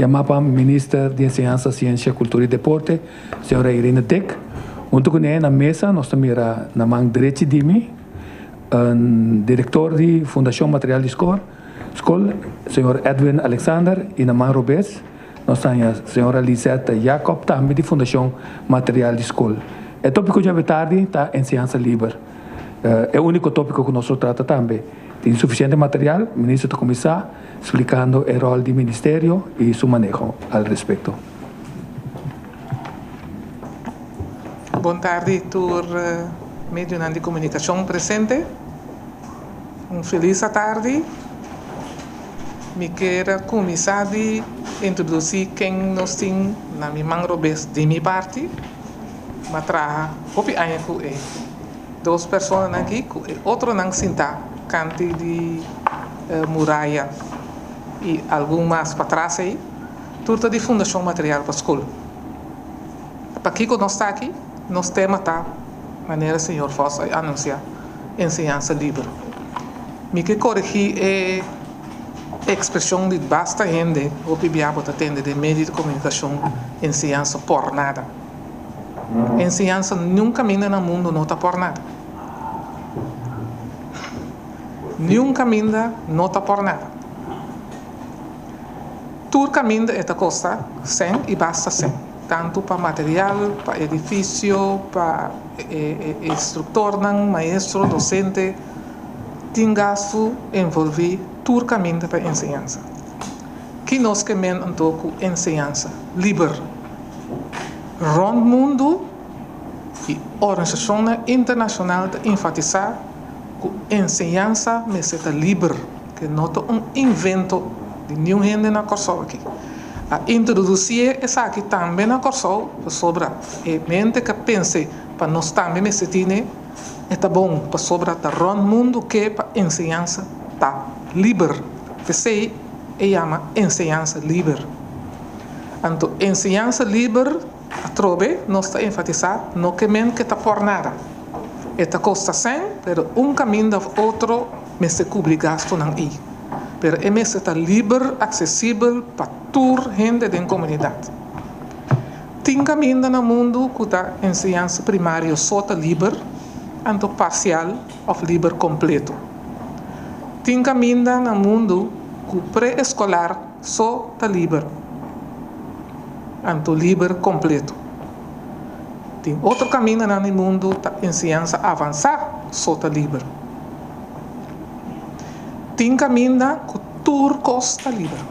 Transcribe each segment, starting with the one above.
Yamá pa Minister di Enseñansa, Siensia, Kultura i Deporte, señora Irene Dick. Huntu kuné na mesa nos ta mira na man drechi di mi, direktor di Fundashon Material di Skol, señor Edwin Alexander i na man robes nos ta haña señora Lisette Jacob tambe di Fundashon Material di Skol. E tópiko djawe tardi ta Enseñansa Liber. E úniko tópiko ku nos lo trata tambe. Tin sufisiente material, Minister ta kuminsá splikando e ròl di ministerio i su maneho al respekto. Bon tardi tur medionan di komunikashon presente. Un felis atardi. Mi kier a kuminsá di introdusí ken nos tin na mi man robes di mi parti. Mi a traha hopi aña ku e dos personanan aki ku e otronan sintá kanti di muraya i algun mas patras ei. Tur ta di Fundashon Material pa Skol. Pakiko nos ta aki? Nos tema ta, manera señor Vos a anunsiá, enseñansa liber. Mi ke koregí e ekspreshon di basta hende hopi bia bo ta tende den medio di komunikashon, enseñansa por nada. Enseñansa niun kaminda na mundu no ta por nada. Niun kaminda no ta por nada. Tur kaminda e ta kosta sèn i basta sèn, tantu pa material, pa edifisio, pa e instruktornan, maestro, dosente, tin gastu envolví tur kaminda pa enseñansa. Ki nos ke men anto ku enseñansa liber? Rònt mundu i organisashonnan internashonal ta enfatisá ku enseñansa mester ta liber. Ke no ta un invento di niun hende na Kòrsou aki. A introdusié esaki tambe na Kòrsou pasobra e mente ke pense pa nos tambe mester tine e ta bon pasobra ta rònt mundu ke pa enseñansa ta liber. P'esei e yama enseñansa liber. Anto enseñansa liber atrobe nos ta enfatisá no ke men ke ta por nada. E ta kosta sèn pero un kaminda òf otro mester kubri gastunan ei. Pero e mester ta liber, aksesibel pa tur hende den komunidat. Tin kaminda na mundu ku ta enseñansa primario so ta liber, anto parsial òf liber kompleto. Tin kaminda na mundu ku pre-eskolar so ta liber, anto liber kompleto. Tin otro kamindanan di mundu ta enseñansa avansá so ta liber. Tin kaminda ku tur kos ta liber.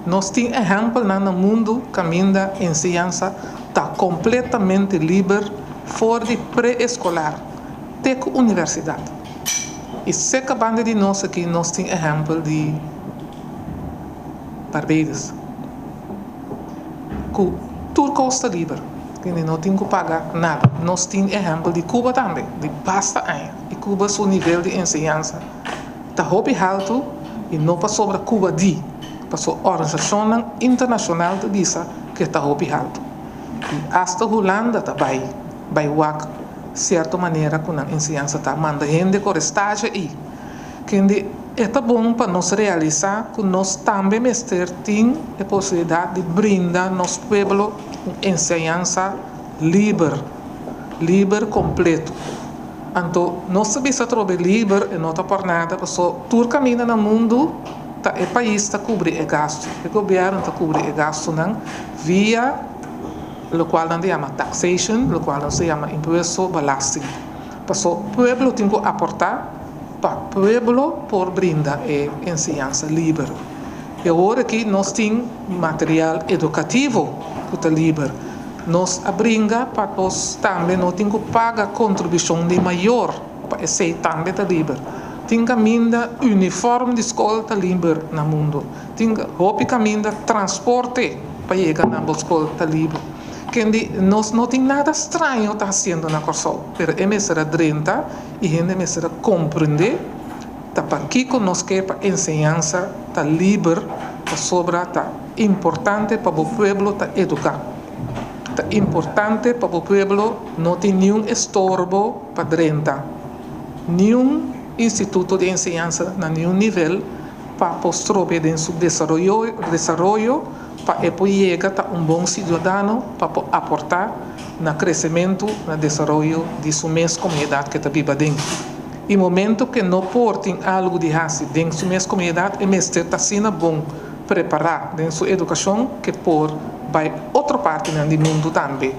Nos tin ehèmpelnan na mundu kaminda enseñansa ta kompletamente liber for di pre-eskolar te ku universidat. I seka banda di nos aki nos tin ehèmpel di Barbados. Ku tur kos ta liber, kende no tin ku paga nada. Nos tin ehèmpel di Cuba tambe, di basta aña, i Cuba su nivel di enseñansa ta hopi haltu i no pasobra Cuba di, paso organisashonnan internashonal ta bisa ku e ta hopi haltu. I asta Hulanda ta bai bai wak sierto manera ku nan enseñansa ta manda hende kore stage ei. Kende e ta bon pa nos realisá ku nos tambe mester tin e posibilidat di brinda nos pueblo un enseñansa liber, liber kompleto. Anto nos ta bisa atrobe liber e no ta por nada paso tur kaminda na mundu ta e pais ta kubri e gastu, e gobièrnu ta kubri e gastunan via lokual nan ta yama taxation, lokual nos ta yama impuesto, belasting. Paso pueblo tin ku aportá pa pueblo por brinda e enseñansa liber. E awor aki nos tin material edukativo ku ta liber. Nos a bringa pa nos tambe no tin ku paga kontribushon di mayor pa esei tambe ta liber. Tin kaminda uniform di skol ta liber na mundu. Tin hopi kaminda transporte pa yega na bo skol ta liber. Kendi nos no tin nada straño ta hasiendo na Kòrsou, pero e mester a drenta i hende mester a komprendé ta pakiko nos ke pa enseñansa ta liber pasobra ta importante pa bo pueblo ta eduká. Ta importante pa bo pueblo no tin niun estorbo pa drenta niun instituto di enseñansa na niun nivel. pa por strobe den su desaroyo desaroyo pa e por yega ta un bon siudadano pa por aportá na kresementu na desaroyo di su mes komunidat ke ta biba aden. I momento ke no por tin algu di hasi den su mes komunidat e mester ta asina bon prepará den su edukashon ke por bai otro partinan di mundu tambe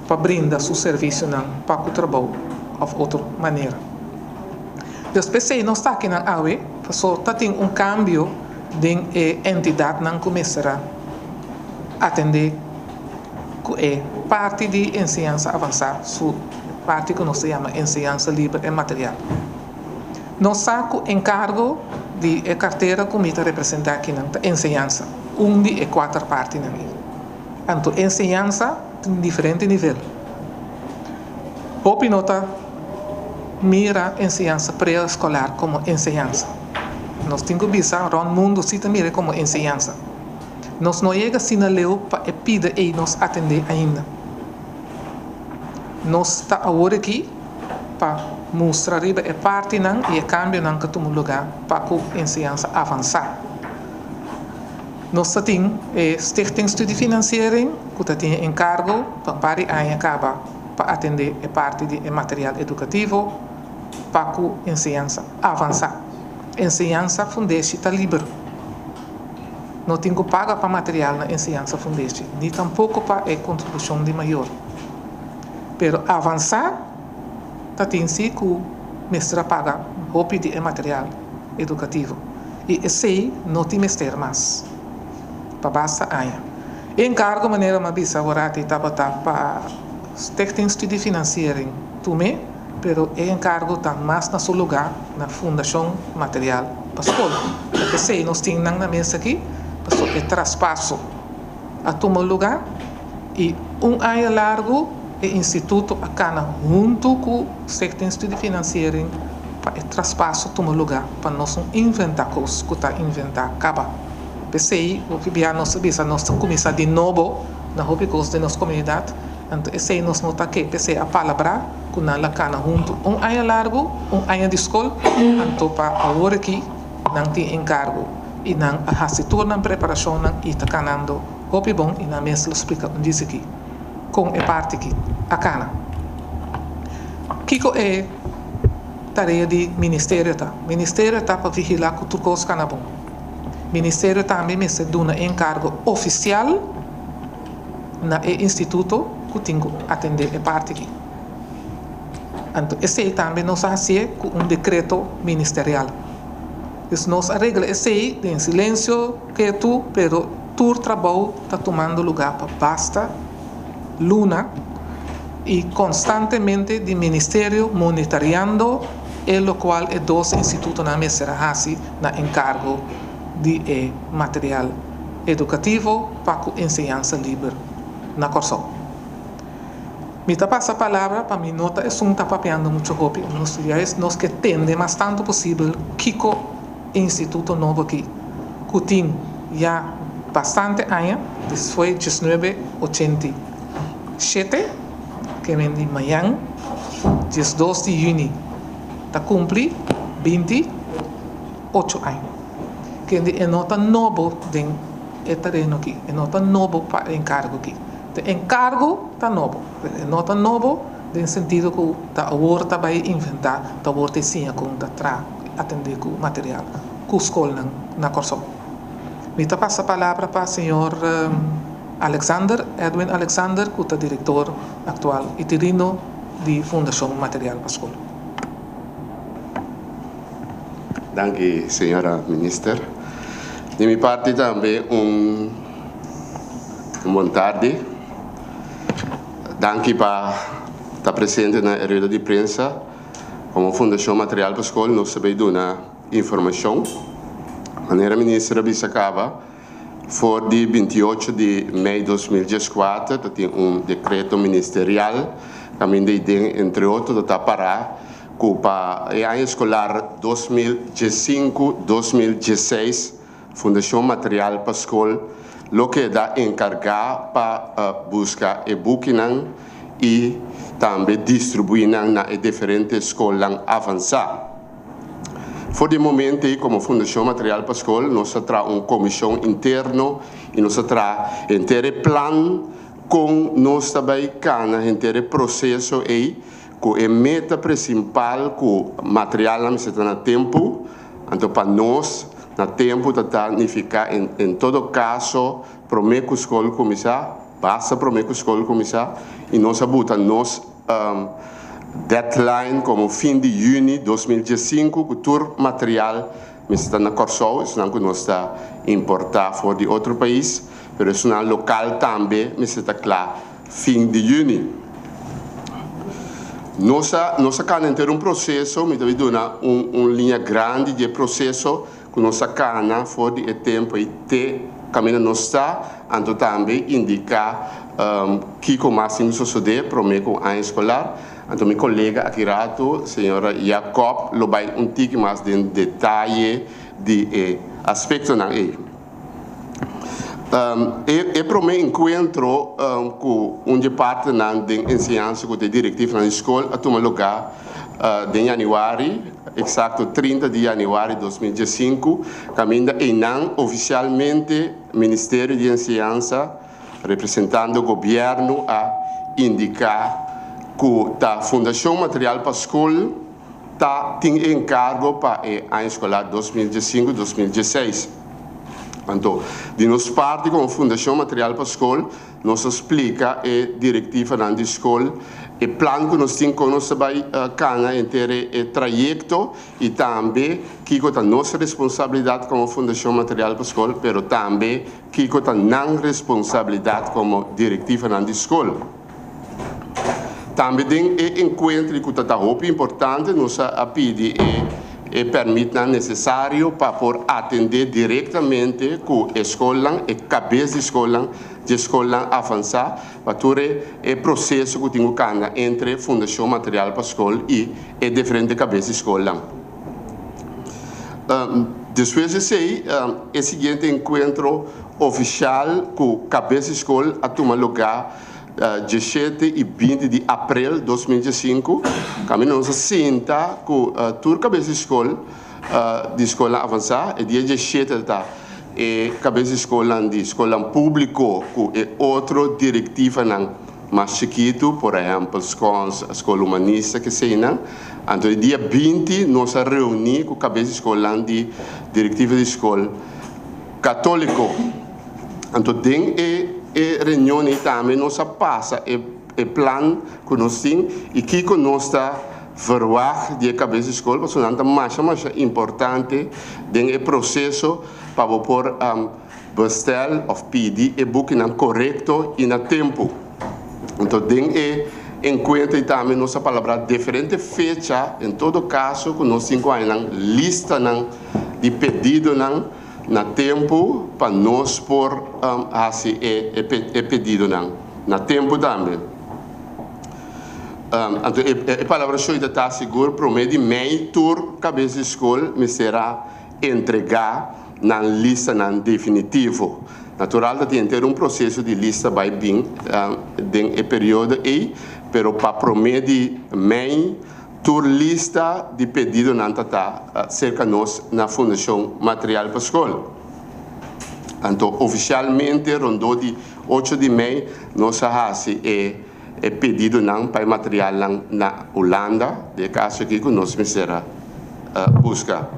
pa brinda su servisionan pa ku trabou òf otro manera. Dus p'esei nos ta akinan awe, paso ta tin un kambio den e entidatnan ku mester a atendé ku e parti di enseñansa avansá, su parti ku nos ta yama enseñansa liber en material. Nos sa ku enkargo di e kartera ku mi ta representá akinan ta enseñansa, un di e kuater partinan ei. Anto enseñansa tin diferente nivel. Hopi no ta mira enseñansa preeskolar komo enseñansa. Nos tin ku bisa rònt mundu si ta mira komo enseñansa. Nos no yega asina leu pa e pida ei nos atendé ainda. Nos ta awor aki pa mustra riba e partinan i e kambionan ku tuma lugá pa ku enseñansa avansá. Nos ta tin e Stichting Studiefinanciering ku ta tin e enkargo pa un par di aña kaba pa atendé e parti di e material edukativo pa ku enseñansa avansá. Enseñansa fundeshi ta liber. No tin ku paga pa material na enseñansa fundeshi, ni tampoko pa e kontribushon di mayor. Pero avansá ta tin si ku mester a paga hopi di e material edukativo i esei no tin mester mas pa basta aña. E enkargo manera mi a bisa aworati tabata pa Stichting Studiefinanciering tum'é, pero e enkargo ta mas na su lugá na Fundashon Material pa Skol. Ta p'esei nos tin nan na mesa aki, pasobra e traspaso a tuma lugá i un aña largu e instituto a kana huntu ku Stichting Studiefinanciering pa e traspaso tuma lugá pa nos no inventá kos ku ta inventá kaba. P'esei hopi bia nos ta bisa nos ta kuminsá di nobo na hopi kos den nos komunidat, anto esei nos no ta ke. P'esei a palabrá ku nan la kana huntu un aña largu, un aña di skol, anto pa awor aki nan tin enkargo i nan a hasi tur nan preparashonnan i ta kanando hopi bon i nan mes lo splika un djis aki kon e parti aki a kana. Kiko e tarea di ministerio ta? Ministerio ta pa vigilá ku tur kos kana bon. Ministerio tambe mester duna e enkargo ofisial na e instituto ku tin ku atendé e parti aki. Anto esei tambe nos a hasié ku un dekreto ministerial. Dus nos a regla esei den silensio ketu pero tur trabou ta tumando lugá pa basta luna i konstantemente di ministerio monitoreando e lokual e dos institutonan mester a hasi na enkargo di e material edukativo pa ku enseñansa liber na Kòrsou. Mi ta pasa palabra pa mi no ta esun ta papiando mucho hopi, nos juist nos ke tende mas tantu posibel kiko e instituto nobo aki ku tin ya bastante aña, despues 1987, ke men di mañan 12 di yüni ta kumpli 28 aña. Kende e no ta nobo den e tereno aki, e no ta nobo pa e enkargo aki. E enkargo ta nobo, pero e no ta nobo den sentido ku ta awor ta bai inventá, ta awor ta e siña kon ta traha, atendé ku material ku skolnan na Kòrsou. Mi ta pasa palabra pa señor Alexander, Edwin Alexander, ku ta direktor aktual interino di Fundashon Material pa Skol. Danki señora Minister. Di mi parti tambe un bon tardi. Danki pa ta presente na e rueda di prensa. Komo Fundashon Material pa Skol nos ta bay duna informashon. Manera Minister a bisa kaba, for di 28 di mei 2014 ta tin un dekreto ministerial kaminda i den entre otro ta pará ku pa e aña eskolar 2015-2016 Fundashon Material pa Skol lo keda enkargá pa buska e bukinan i tambe distribuí nan na e diferente skolnan avansá. For di e momento ei komo Fundashon Material pa Skol nos a traha un komishon interno i nos a traha henter e plan kon nos ta bai kana henter e proseso ei ku e meta presimpal ku materialnan mester ta na tempu. Anto pa nos na tempu ta ta nifiká en todo kaso promé ku skol kuminsá, basta promé ku skol kuminsá i nos a buta nos deadline komo fin di yüni 2015 ku tur material mester ta na Kòrsou, esnan ku nos ta importá for di otro pais, pero esunnan lokal tambe mester ta kla fin di yüni. Nos a nos a kana henter un proseso, mi ta bai duna un un liña grandi di e proseso ku nos a kana for di e tempu ei te kaminda nos ta, anto tambe indiká kiko mas tin ku sosodé promé ku aña eskolar. Anto mi kolega aki ratu, señora Jacob, lo bai un tiki mas den detaye di e aspektonan ei. E promé enkuentro ku un di e partnernan den enseñansa ku ta e direktivanan di skol a tuma lugá den yanüari, eksakto 30 di yanüari 2015, kaminda einan ofisialmente Ministerio di Enseñansa representando gobièrnu a indiká ku ta Fundashon Material pa Skol ta tin e enkargo pa e aña eskolar 2015, 2016. Anto, di nos parti komo Fundashon Material pa Skol, nos a splika e direktivanan di skol e plan ku nos tin kon nos ta bai kana henter e trayekto i tambe kiko ta nos responsabilidat komo Fundashon Material pa Skol, pero tambe kiko ta nan responsabilidat komo direktivanan di skol. Tambe den e enkuentro ku ta ta hopi importante nos a pidi e e pèrmitnan nesesario pa por atendé direktamente ku e skolnan, e kabes di skolnan, dje skolnan avansá pa tur e e proseso ku tin ku kanda entre Fundashon Material pa Skol i e diferente kabes di skolnan. Despues di esei e siguiente enkuentro ofishal ku kabes di skol a tuma lugá 17 i 20 di aprel 2015, kaminda nos a sinta ku tur kabes di skol di skolnan avansá. E dia 17 ta e kabes di skolnan di skolnan públiko ku e otro direktivanan mas chikitu, por ehèmpel Skons, Skol Humanista, keseinan. Anto e dia 20 nos a reuní ku kabes di skolnan di direktiva di skol katóliko. Anto den e e reunion ei tambe nos a pasa e e plan ku nos tin i kiko nos ta verwagt di e kabes di skol pasobra nan ta masha masha importante den e proseso pa bo por bestel òf pidi e bukinan korekto i na tempu. Anto den e enkuentro ei tambe nos a palabrá diferente fecha en todo kaso ku nos tin ku haña nan listanan di pedidonan na tempu pa nos por hasi e pedidonan na tempu tambe. Anto e palabrashon ta ta sigur promé di mei tur kabes di skol mester a entregá nan listanan definitivo. Natural ta tin henter un proseso di lista bai bin den e periodo ei, pero pa promé di mei Tur lista di pedidonan ta ta serka nos na Fundashon Material pa Skol. Anto ofisialmente rondó di ocho di mei nos a hasi e e pedidonan pa e materialnan na Hulanda, den e kaso aki ku nos mester a buska.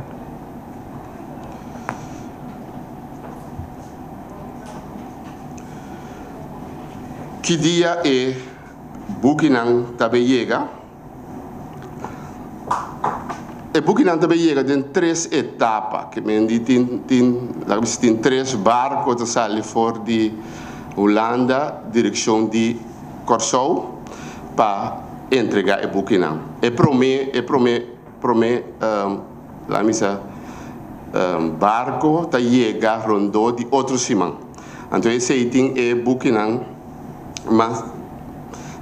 Ki dia e bukinan ta bay yega? E bukinan ta bay yega den tres etapa, ke men di tin tin laga bisa tin tres barko ta sali for di Hulanda direkshon di Kòrsou pa entrega e bukinan. E promé e promé promé laga bisa barko ta yega rondó di otro siman. Anto esei tin e bukinan mas.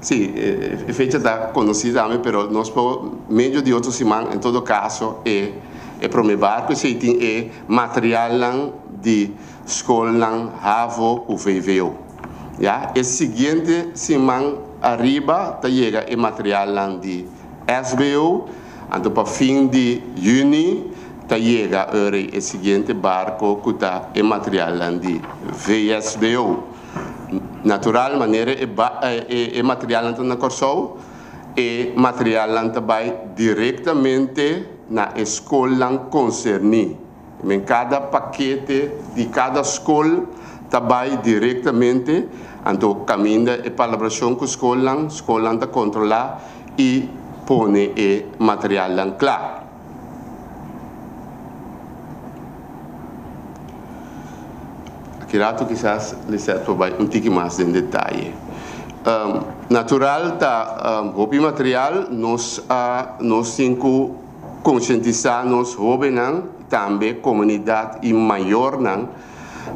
Sí, e fecha ta konosí tambe, pero nos por medio di otro siman, en todo kaso e e promé barko esei tin e materialnan di skolnan havo ku vvo. Ya, e siguiente siman ariba ta yega e materialnan di sbo, anto pa fin di yüni. Ta yega ora e siguiente barco cu ta e materialnan di VSBO. Natural manera e e materialnan ta na Corsou, e materialnan ta bay directamente na e scolnan concerni. Men cada pakete di cada scol ta bay directamente, anto caminda e palabracion cu scolnan, scolnan ta controla y pone e materialnan cla. Aki rato kisas Lisette por bai un tiki mas den detaye. Natural ta hopi material, nos a nos tin ku konsientisá nos hóbennan, tambe komunidat i mayornan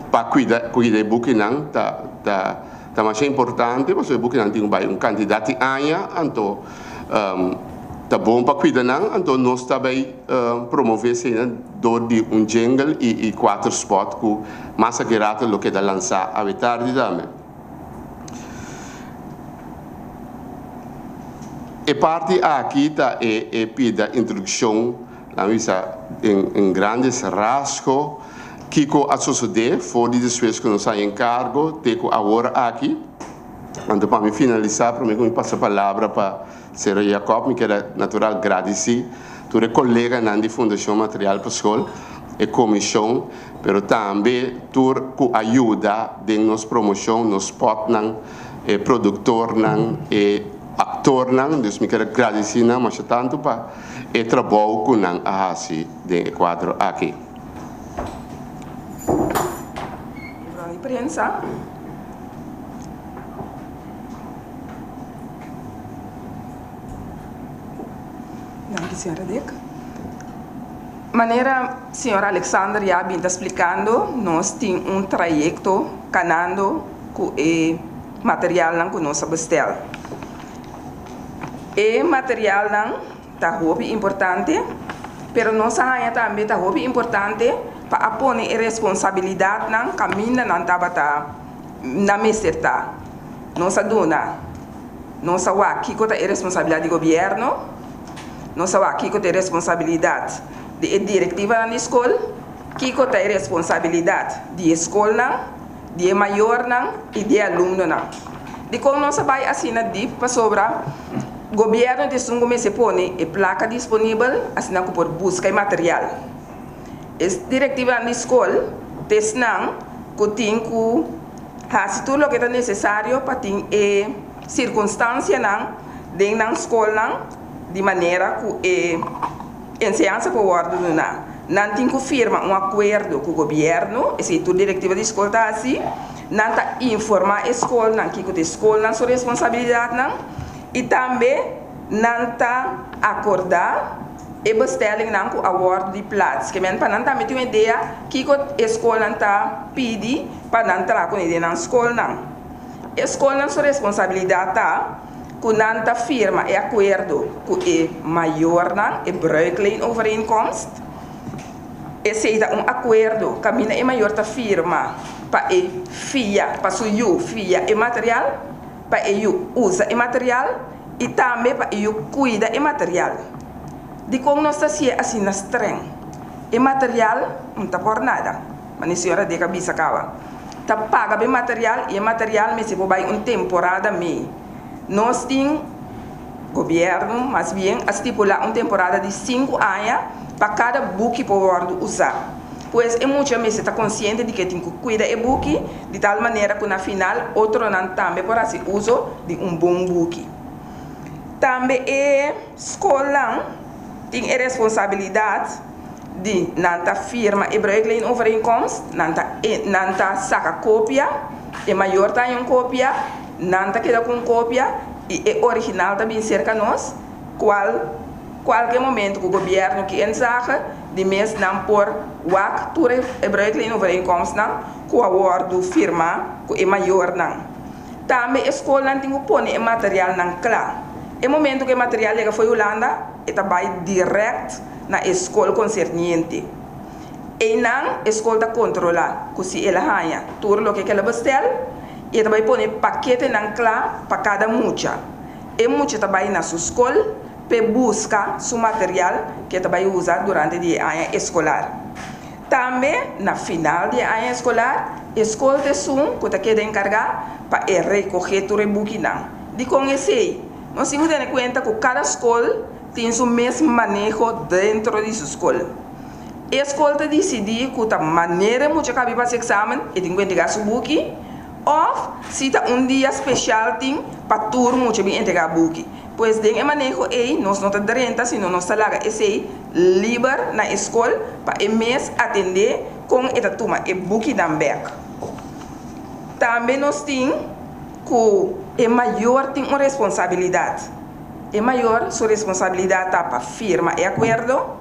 pa kuida kuida e bukinan ta ta ta masha importante pasobra e bukinan tin ku bai un kantidat di aña anto Ta bon pa cuida nan, anto nos ta bay promove esena door di un jingle y y cuater spot cu mas aki rato lo keda lansa awe tardi tambe. E parti aki ta e e pida introduccion, laat mi bisa en en grandes rasgo kico a sosode for di despues cu nos a encargo te cu awor aki. Anto pa mi finalisa prome cu mi pasa palabra pa Sra. Jacob, mi kier natural gradisi tur e coleganan di Fundacion Material pa School, e comision, pero tambe tur cu a yuda den nos promocion, nos spotnan, e productornan, e actornan. Dus mi kier gradisi nan masha tanto pa e trabou cu nan a haci den e cuadro aki. Miembronan di prensa. Danki señora Dick. Manera señor Alexander ya bin ta splikando, nos tin un trayekto kanando ku e materialnan ku nos a bestel. E materialnan ta hopi importante, pero nos a haña tambe ta hopi importante pa a pone e responsabilidatnan kaminda nan tabata nan mester ta. Nos a duna, nos a wak kiko ta e responsabilidat di gobièrnu, nos a wak kiko ta e responsabilidat di e direktivanan di skol, kiko ta e responsabilidat di e skolnan, di e mayornan i di e alumnonan. Dikon nos a bai asina dip? Pasobra gobièrnu ta esun ku mester pone e plaka disponibel asina ku por buska e material. E direktivanan di skol ta esnan ku tin ku hasi tur loke ta nesesario pa tin e sirkunstansianan den nan skolnan di manera ku e enseñansa por wòrdu duná. Nan tin ku firma un akuerdo ku gobièrnu, esei tur direktiva di skol ta hasi. Nan ta informá e skolnan kiko ta e skolnan su responsabilidatnan i tambe nan ta akordá e bestellingnan ku a wòrdu di plats. Ke men pa nan tambe tin un idea kiko e skolnan ta pidi pa nan traha kuné den nan skolnan. E skolnan su responsabilidat ta ku nan ta firma e akuerdo ku e mayornan, e bruikleenovereenkomst. Esei ta un akuerdo kaminda e mayor ta firma pa e fia, pa su yu fia e material, pa e yu usa e material i tambe pa e yu kuida e material. Dikon nos ta hasié asina streng? E material no ta por nada, manera señora Deka bisa kaba. Ta paga pa e material i e material mester por bai un temporada mei. Nos tin, gobièrnu mas bien, a stipulá un temporada di sinku aña pa kada buki por wòrdu usá. Pues e mucha mester ta konsiente di ke tin ku kuida e buki di tal manera ku na final otronan tambe por hasi uso di un bon buki. Tambe e skolnan tin e responsabilidat di nan ta firma e bruikleenovereenkomst, nan ta nan ta saka kopia, e mayor ta haña un kopia, nan ta keda ku un kopia i e original ta bin serka nos, kual kualke momento ku gobièrnu ke inzage di mes nan por wak tur e bruikleenovereenkomstnan ku a wòrdu firmá ku e mayornan. Tambe e skolnan tin ku pone e materialnan kla. E momento ku e material yega fo'i Hulanda, e ta bai dirèkt na e skol konserniente. Einan e skol ta kontrolá ku si el a haña tur loke ku el a bestèl i e ta bai pone paketenan kla pa kada mucha. E mucha ta bai na su skol pa buska su material ku e ta bai usa durante e aña eskolar. Tambe, na final di aña eskolar, e skol ta esun ku ta keda enkargá pa rekohé tur e bukinan. Dikon esei, nos tin ku tene kuenta ku kada skol tin su mes maneho den di su skol. E skol ta disidí ku ta manera mucha kabi pa eksamen e tin ku entregá su buki, òf si ta un dia spesial tin pa tur mucha bin entregá buki. Pues den e maneho ei nos no ta drenta, sino nos ta laga esei liber na skol pa e mes atendé kon e ta tuma e bukinan bèk. Tambe nos tin ku e mayor tin un responsabilidat. E mayor su responsabilidat ta pa firma e akuerdo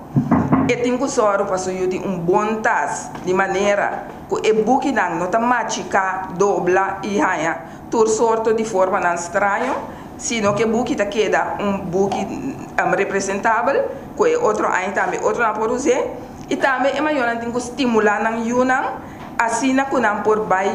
e tin ku sòru pa su yu tin un bon tas di manera ku e bukinan no ta machiká, dobla i haña tur sorto di formanan straño, sino ku e buki ta keda un buki representabel, ku e otro aña tambe otronan por usa i tambe e mayornan tin ku stimulá nan yunan asina ku nan por bai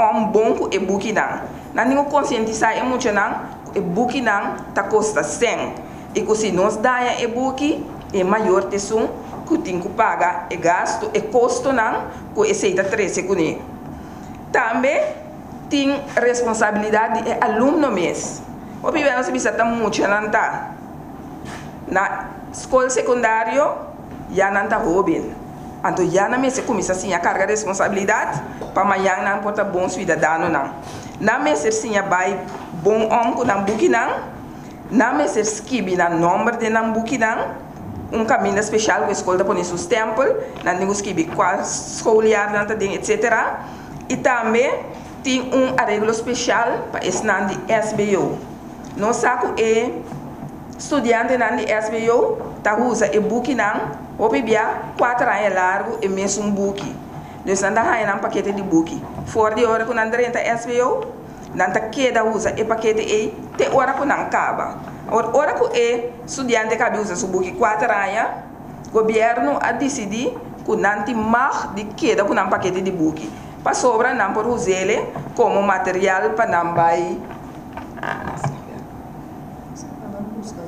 un bon ku e bukinan. Nan tin ku konsientisá e muchanan ku e bukinan ta kosta 100 i ku si nos daña e buki e mayor ta esun ku tin ku paga e gastu e kostonan ku esei ta trese kuné. Tambe tin responsabilidat di e alumno mes. Hopi bes nos bisa ta muchanan ta na skol sekundario ya nan ta hóben. Anto ya nan mester kuminsá siña karga responsabilidat pa mañan nan por ta bon siudadanonan. Nan mester siña bai bon om ku nan bukinan, nan mester skibi nan nòmber den nan bukinan, un kaminda spesial ku e skol ta pone su stèmpel, nan tin ku skibi kua schooljaar nan ta den, etc. I tambe tin un areglo spesial pa esnan di SBO. Nos sa ku e studiantenan di SBO ta usa e bukinan hopi bia 4 aña largu e mesun buki. Dus nan ta haña nan pakete di buki. For di ora ku nan drenta SBO, nan ta keda usa e pakete ei te ora ku nan kaba. Ora ku e studiante kaba usa su buki 4 aña, gobièrnu a disidí ku nan tin mag di keda ku nan pakete di buki. Pasobra nan por us'é komo material pa nan bai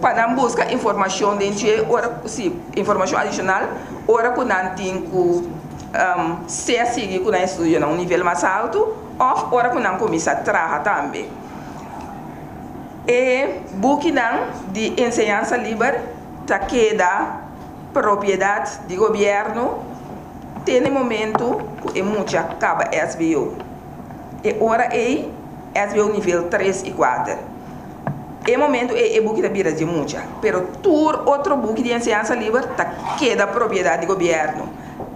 pa nan buska informashon den ora si informashon adishonal ora ku nan tin ku sea sigui ku nan estudio na un nivel mas altu òf ora ku nan kuminsá traha tambe. E bukinan di enseñansa liber ta keda propiedat di gobièrnu te na momento ku e mucha kaba SBO. E ora ei SBO nivel 3 i 4. E momento ei e buki ta bira di mucha, pero tur otro buki di enseñansa liber ta keda propiedat di gobièrnu.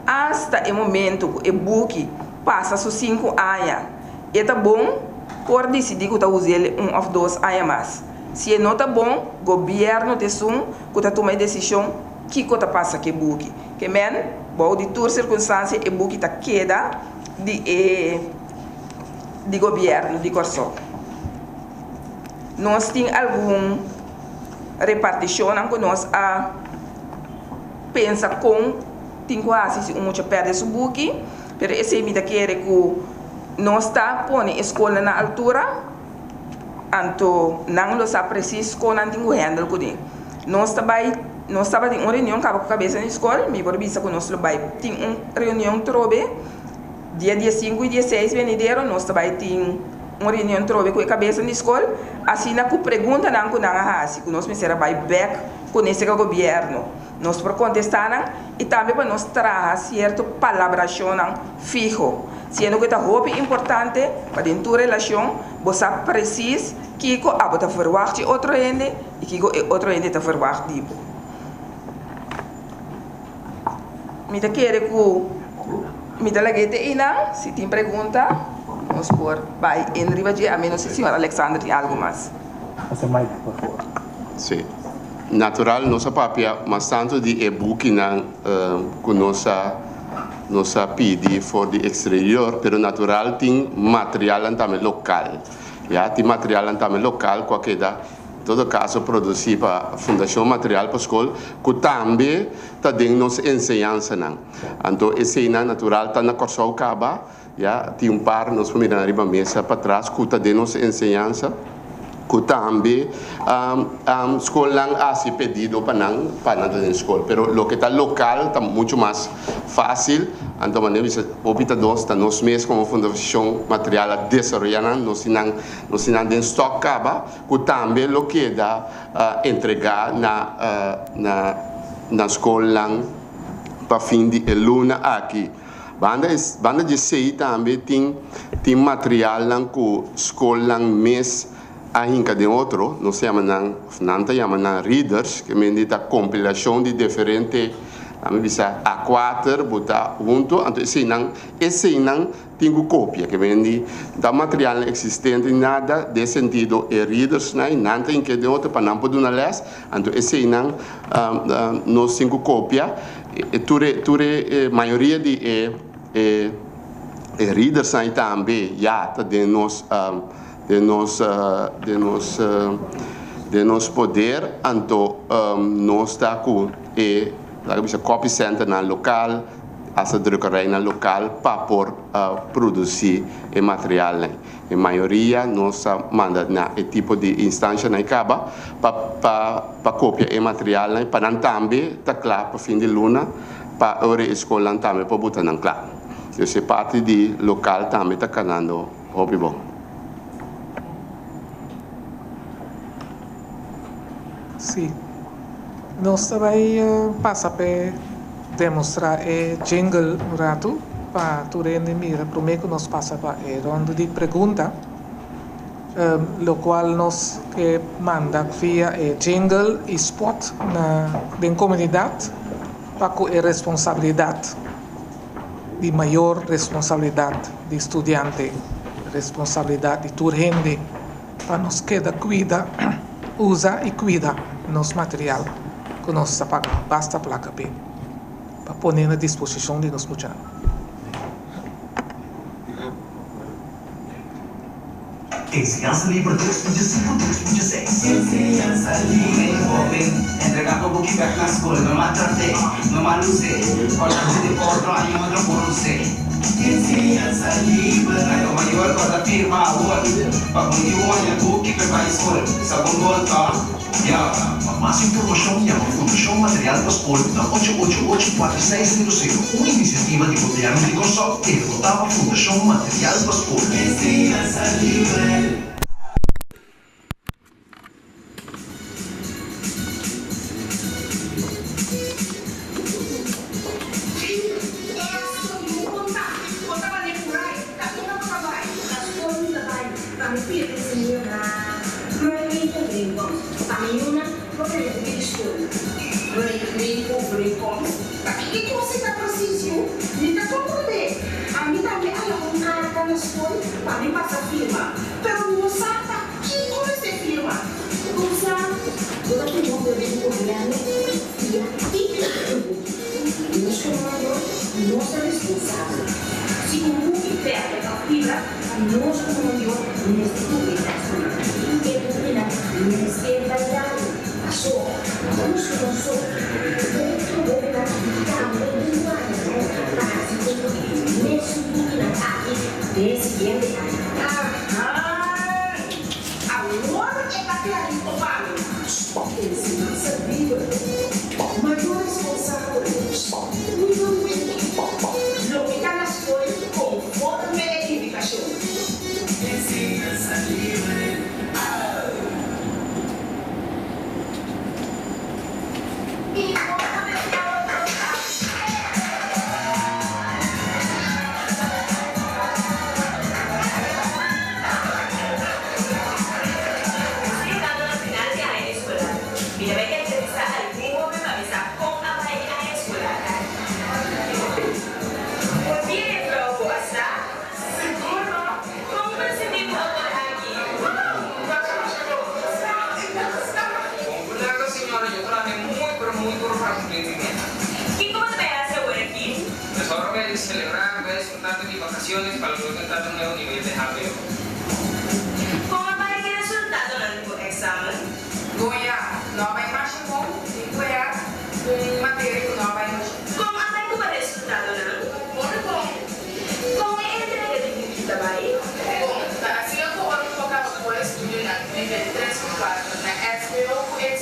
Hasta e momento ku e buki pasa su 5 aña, e ta bon por disidí ku ta us'é 1 òf 2 aña mas. Si e no ta bon, gobièrnu ta esun ku ta tuma e desishon kiko ta pasa ku e buki. Ke men, bou di tur sirkunstansia e buki ta keda di gobièrnu di Kòrsou. Nos tin algun repartishon ku nos a pensa kon tin ku hasi si un mucha pèrdè su buki, pero esei mi ta kere ku nos ta pone e skol na altura, anto nan lo sa presis kon nan tin ku handle kuné. Nos ta bai nos tabatin un reunion kaba ku kabes di skol, mi por bisa ku nos lo bai tin un reunion trobe dia 15 i 16 venidero, nos ta bai tin un reunion trobe ku e kabes di skol, asina ku preguntanan ku nan a hasi, ku nos mester bai bèk ku gobièrnu. Nos por kontestá nan i tambe pa nos traha sierto palabrashonnan fiho. Siendo ku ta hopi importante pa den tur relashon, bo sa presis kiko abo ta verwacht di otro hende i kiko e otro hende ta verwacht di bo. Mi ta kere ku mi ta lag'é te einan, si tin pregunta, nos por bai in riba dje, a menos si señor Alexander tin algu mas. Pasa mic, por fabor. Si. Natural, nos a papia mas tantu di e bukinan ku nos a nos a pidi for di eksterior, pero natural tin material tambe lokal. Ya, tin material tambe lokal ku a keda en todo kaso produsí pa Fundashon Material pa Skol, ku tambe ta den nos enseñansanan. Anto eseinan natural ta na Kòrsou kaba, ya, tin un par nos por mira riba mesa patras ku ta den nos enseñansa. Ku tambe skolnan a hasi pedido pa nan pa nan ta den skol. Pero loke ta lokal ta muchu mas fásil. Anto manera bisa hopi ta nos, ta nos mes komo Fundashon Material a desaroyá nan. Nos tin nan, nos tin nan den stòk kaba ku tambe lo keda entregá na na na skolnan pa fin di e luna aki. Banda banda di esei tambe tin tin materialnan ku skolnan mes a hinka den otro, nos ta yama nan, òf nan ta yama nan readers, ke mende ta kompilashon di diferente, laat mi bisa A kuater bo ta huntu, anto eseinan eseinan tin ku kopia, ke mende ta materialnan eksistente nada den sentido e readersnan nan ta hinka den otro pa nan por duna lès, anto eseinan nos tin ku kopia. E tur e tur e mayoria di e e e readersnan ei tambe ya ta den nos den nos den nos den nos poder anto nos ta ku e laga bisa copy centernan lokal hasta drukkerijnan lokal pa por produsi e materialnan. E mayoria nos ta manda na e tipo di instancianan e caba pa pa pa copia e materialnan pa nan tambe ta cla pa fin di luna pa ora e scolnan tambe por buta nan cla. Dus e parti di local tambe ta canando hopi bon. Sí. Nos ta bay pasa p'e demostra e jingle un ratu pa tur hende mira prome ku nos pasa pa e ronda di pregunta, lokual nos ke manda via e jingle i spot na den komunidat pa ku e responsabilidat di mayor, responsabilidat di studiante, responsabilidat di tur hende pa nos keda kuida, usa i kuida nos material ku nos ta paga basta plaka p'e pa pone na disposishon di nos muchanan. Enseñansa Liber 2005, 2006. Enseñansa liber hoben entrega pa buki bek na skol no maltrat'é, no malus'é, kòrda di otro aña otro por us'é. Enseñansa liber. Ayo mayor kòrda firma awor pa un yu haña buki p'e bai skol. Sa bon gol tòg? Ya. Pa mas informashon yama Fundashon Material pa Skol na ocho ocho ocho kuater seis sero sero, un inisiativa di Gobièrnu di Kòrsou ehekutá pa Fundashon Material pa Skol. Enseñansa liber.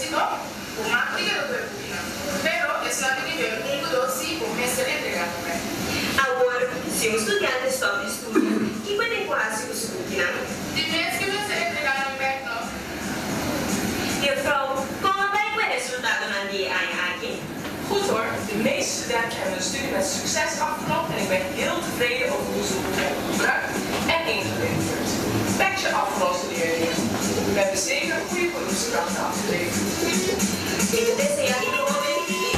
si no, bo mag di keda ku e bukinan. Pero esnan di nivel un ku dos si bo mester entregá nan bèk. Awor, si un studiante stòp di studia, kiko e tin ku hasi ku su bukinan? Di mes ke mester entregá nan bèk no. Juffrouw, kon a bai ku e resultadonan di e aña aki? Goed hoor, de meeste studenten hebben hun studie met succes afgerond en ik ben heel tevreden over hoe ze de boeken hebben gebruikt en ingeleverd. Petje af voor onze leerlingen. We hebben zeker goede beroepskrachten afgeleverd. Mi ta desea tur hoben éxito.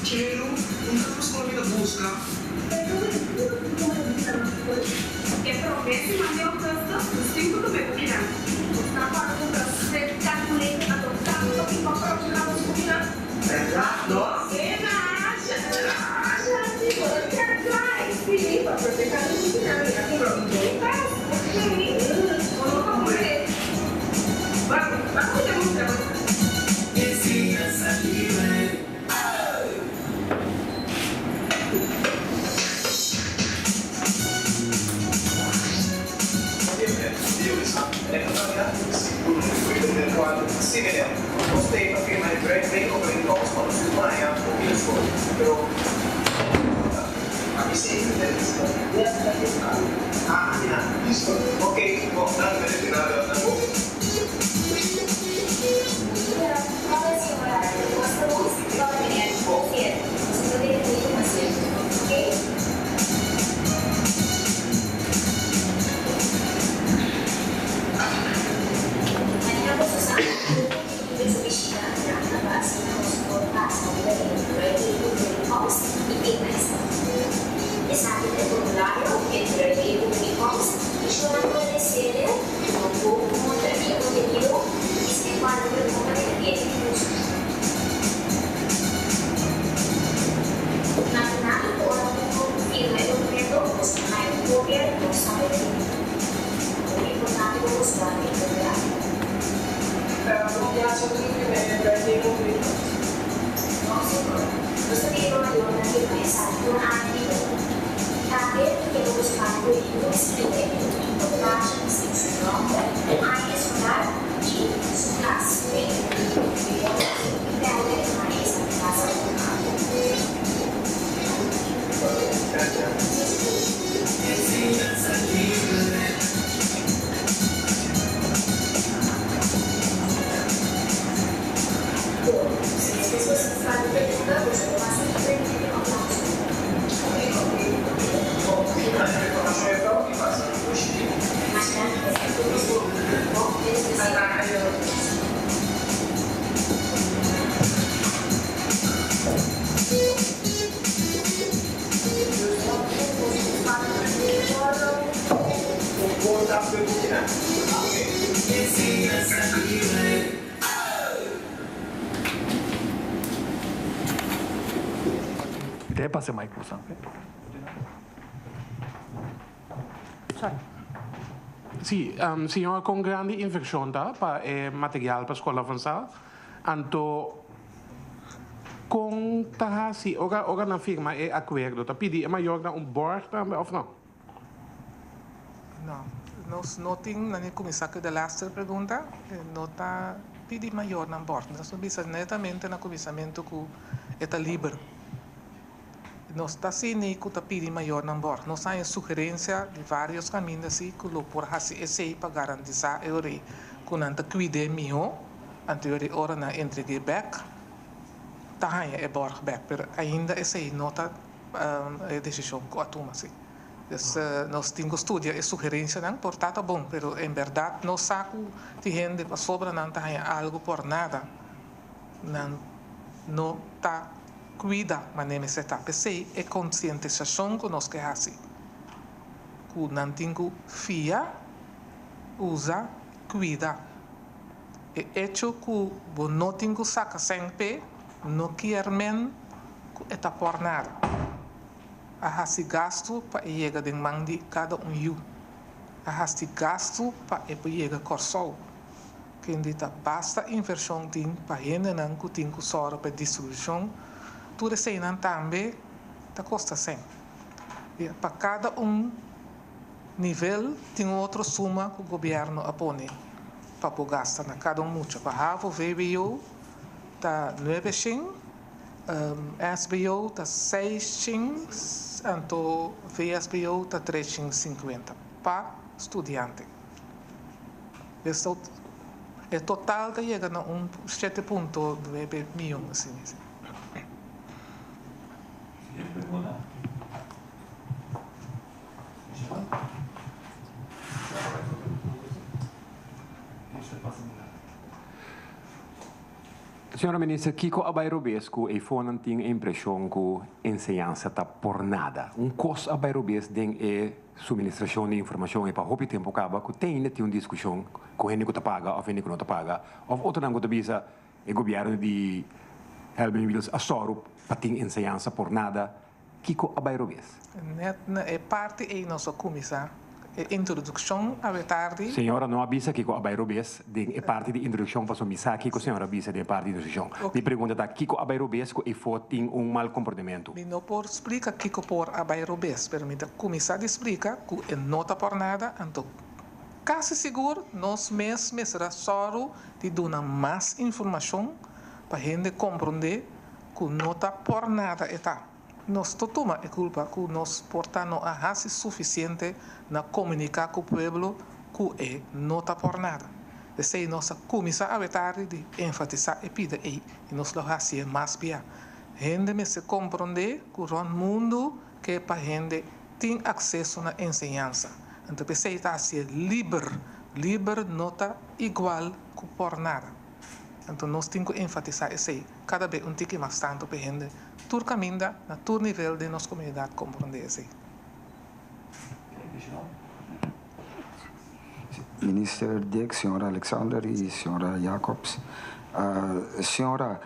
Cheru, un ta busca mi ta busca. E promé siman di ougùstùs nos tin ku tuma e bukinan. Nos ta para kumpra sèt kalkuleta anto tantu tin pa pròpshoná nos bukinan. Bèrdat no? Te pasa mic po Sí, señor, con grandi inversion ta pa e material pa skol avansá, anto kon ta hasi ora ora nan firma e akuerdo, ta pidi e mayornan un borg tambe òf no? No, nos no tin, nan a kuminsá ku e de laatste pregunta, no ta pidi mayornan borg. Nos a bisa netamente na kuminsamentu ku e ta liber. Nos ta sini ku ta pidi mayornan bòrg. Nos haña sugerensia di vários kaminda si ku lo por hasi esei pa garantisá e ora ku nan ta kuid'é mihó, anto e ora ora nan entreg'é bèk ta haña e bòrg bèk. Pero ainda esei no ta e desishon ku a tuma si. Dus nos tin ku studia e sugerensianan, por ta ta bon, pero en bèrdat nos sa ku tin hende pasobra nan ta haña algu por nada, nan no ta Cuida manera mester ta. P'esei e concientisacion cu nos ke haci, cu nan tin cu fia, usa, cuida. E hecho cu bo no tin cu saca cen p'e, no kier men cu e ta por nada. A haci gasto pa e yega den man di cada un yu. A haci gasto pa e por yega Corsou. Kende ta basta invershon tin pa hendenan ku tin ku sòru pa e distribushon, tur eseinan tambe ta kosta sèn. I pa kada un nivel tin un otro suma ku gobièrnu a pone pa por gasta na kada un mucha. Pa havo, vwo ta nuebe shen, SBO ta seis shen, anto VSBO ta tres shen sinkuenta pa studiante. E total ta yega na un shete punto nuebe miyon asina. Señora Minister, kiko a bai robes ku eifonan tin e impreshon ku enseñansa ta por nada? Un kos a bai robes den e suministrashon di informashon e pa hopi tempu kaba ku te ainda tin un diskushon ku hende ku ta paga òf hende ku no ta paga òf otronan ku ta bisa e gobièrnu di Helmin Wiels a sòru pa tin enseñansa por nada. Kiko a bai robes? Net na e parti ei nos a kuminsá e introdukshon awe tardi. Señora no a bisa kiko a bai robes den e parti di introdukshon pasobra mi sa kiko señora a bisa den e parti di introdukshon. Mi pregunta ta kiko a bai robes ku efo tin un mal komportamentu? Mi no por splika kiko por a bai robes pero mi ta kuminsá di splika ku e no ta por nada anto kasi sigur nos mes mester a sòru di duna mas informashon pa hende komprondé ku no ta por nada e ta. Nos ta tuma e kulpa ku nos por ta no a hasi sufisiente na komuniká ku pueblo ku e no ta por nada. P'esei nos a kuminsá awe tardi di enfatisá e pida ei i nos lo hasié mas bia. Hende mester komprondé ku rònt mundu ke pa hende tin akseso na enseñansa. Anto p'esei ta hasié liber. Liber no ta igual ku por nada. Anto nos tin ku enfatisá esei kada be un tiki mas tantu pa e hende tur kaminda na tur nivel den nos komunidat komprondé esei. Minister Dick, señora Alexander y señora Jacobs. Señora,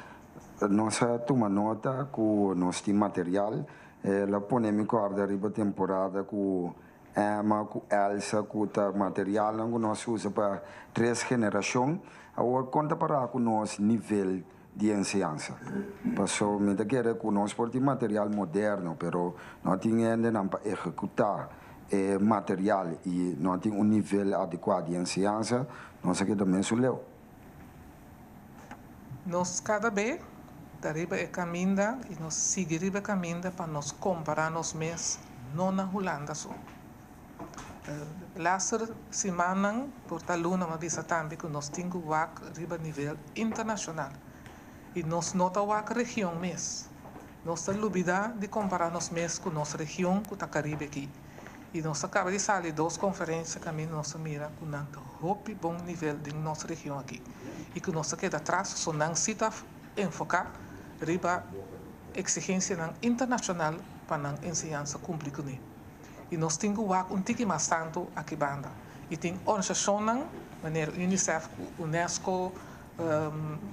nos a tuma nota cu nos tin material. El a pone mi corda riba temporada cu Emma ku Elsa ku ta materialnan ku nos usa pa tres generashon. Awor kon ta pará ku nos nivel di enseñansa? Paso mi ta kere ku nos por tin material moderno pero no tin hendenan pa ehekutá e material i no tin un nivel adekuá di enseñansa, nos a keda mesun leu. Nos kada be ta riba e kaminda i nos sigui riba e kaminda pa nos kompará nos mes no na Hulanda so. Laster simannan por ta luna mi a bisa tambe ku nos tin ku wak riba nivel internashonal i nos no ta wak region mes. Nos ta lubidá di kompará nos mes ku nos region ku ta Karibe aki. I nos a kaba di sali dos konferensia kaminda nos a mira ku nan ta hopi bon nivel den nos region aki i ku nos ta keda atras, so nan si ta enfoká riba eksigensianan internashonal pa nan enseñansa kumpli kuné. I nos tin ku wak un tiki mas tantu aki banda. I tin organisashonnan manera UNICEF, UNESCO,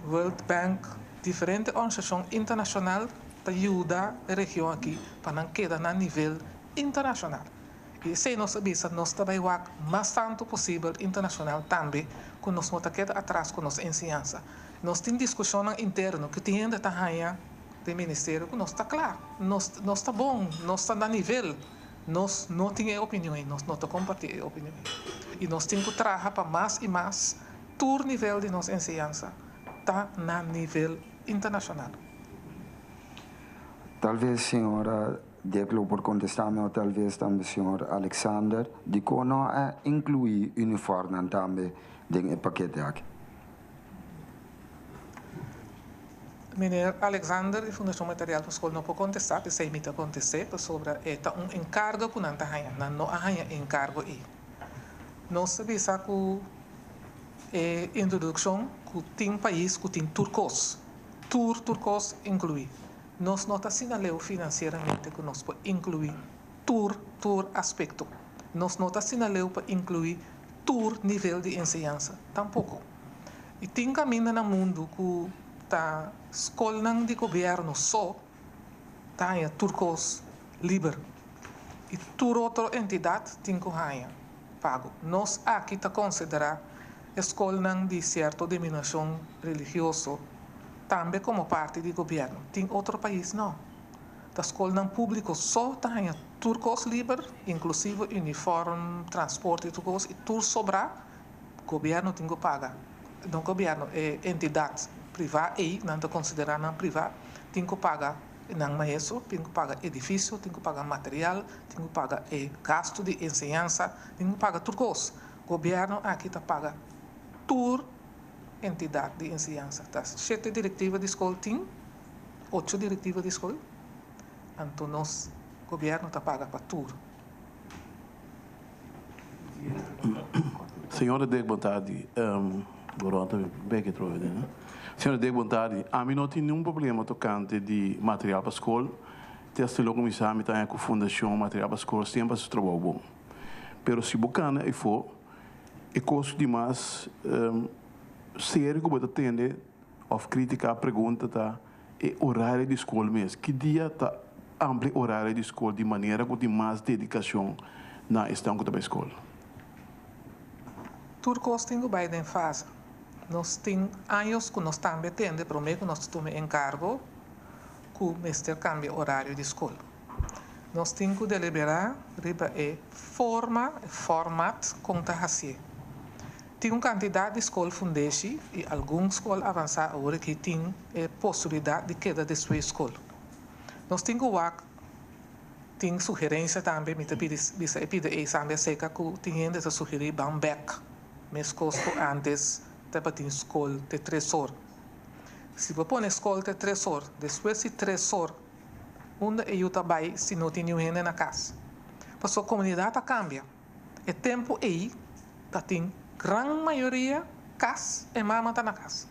World Bank, diferente organisashon internashonal ta yuda e region aki pa nan keda na nivel Internashonal. I esei nos a bisa nos ta bai wak mas tantu posibel internashonal tambe ku nos no ta keda atras ku nos enseñansa. Nos tin diskushonnan interno ku tin hende ta haña den ministerio ku nos ta kla, nos nos ta bon, nos ta na nivel. Nos no tin e opinion ei, nos no ta kompartí e opinion ei. I nos tin ku traha pa mas i mas tur nivel di nos enseñansa ta na nivel internashonal. Tal ves señora Dick lo por contesta mi o tal vez tambe señor Alexander, dicon no a inclui uniformnan tambe den e pakete aki? Meneer Alexander di Fundacion Material pa School no por contesta, p'esey mi ta contest'é, pasobra e ta un encargo cu nan ta haña, nan no a haña e encargo ey. Nos ta bisa cu e introduccion cu tin pais cu tin tur cos, tur tur cos inclui. Nos no ta asina leu finansieramente ku nos por inkluí tur tur aspekto. Nos no ta asina leu pa inkluí tur nivel di enseñansa tampoko. I tin kaminda na mundu ku ta skolnan di gobièrnu so ta haña tur kos liber i tur otro entidat tin ku haña pago. Nos aki ta konsiderá. E skolnan di sierto denominashon religioso tambe komo parti di gobièrnu. Tin otro pais no. Ta skolnan públiko so ta haña tur kos liber, inklusivo unifòrm, transporte i tur kos, i tur sobrá gobièrnu tin ku paga. No gobièrnu, e entidat privá ei, nan ta konsiderá nan privá, tin ku paga nan maestro, tin ku paga edifisio, tin ku paga material, tin ku paga e gastu di enseñansa, tin ku paga tur kos. Gobièrnu aki ta paga tur entidat di enseñansa. Ta shete direktiva di skol tin, ocho direktiva di skol, anto nos gobièrnu ta paga pa tur. Señora Dick bon tardi. Goron ta bek atrobe den. Señora Dick bon tardi. Ami no tin ningun problema tocante di material pa skol. Te hasta loke mi sa mi ta haña cu Fundacion Material pa Skol semper a haci su trabou bon. Pero si bo cana eyfo e cos di mas serio cu bo ta tende of critica, pregunta ta e horario di skol mes. Ki dia ta amplia horario di skol di manera ku tin mas dedikashon na esnan ku ta bai skol? Tur kos tin ku bai den fase. Nos tin años ku nos tambe tende promé ku nos ta tuma e enkargo ku mester kambia horario di skol. Nos tin ku deliberá riba e forma, e format kon ta hasié. Tin un kantidat di skol fundeshi i algun skol avansá awor aki tin e posibilidat di keda despues skol. Nos tin ku wak tin sugerensia tambe, mi ta pidi bisa e pida ei sambe aserka ku tin hende ta sugerí ban bèk meskos ku ántes tabatin skol te tres or. Si bo pone skol te tres or, despues di tres or unda e yu ta bai si no tin niun hende na kas? Pasobra komunidat a kambia. E tempu ei ta tin gran mayoria kas e mama ta na kas.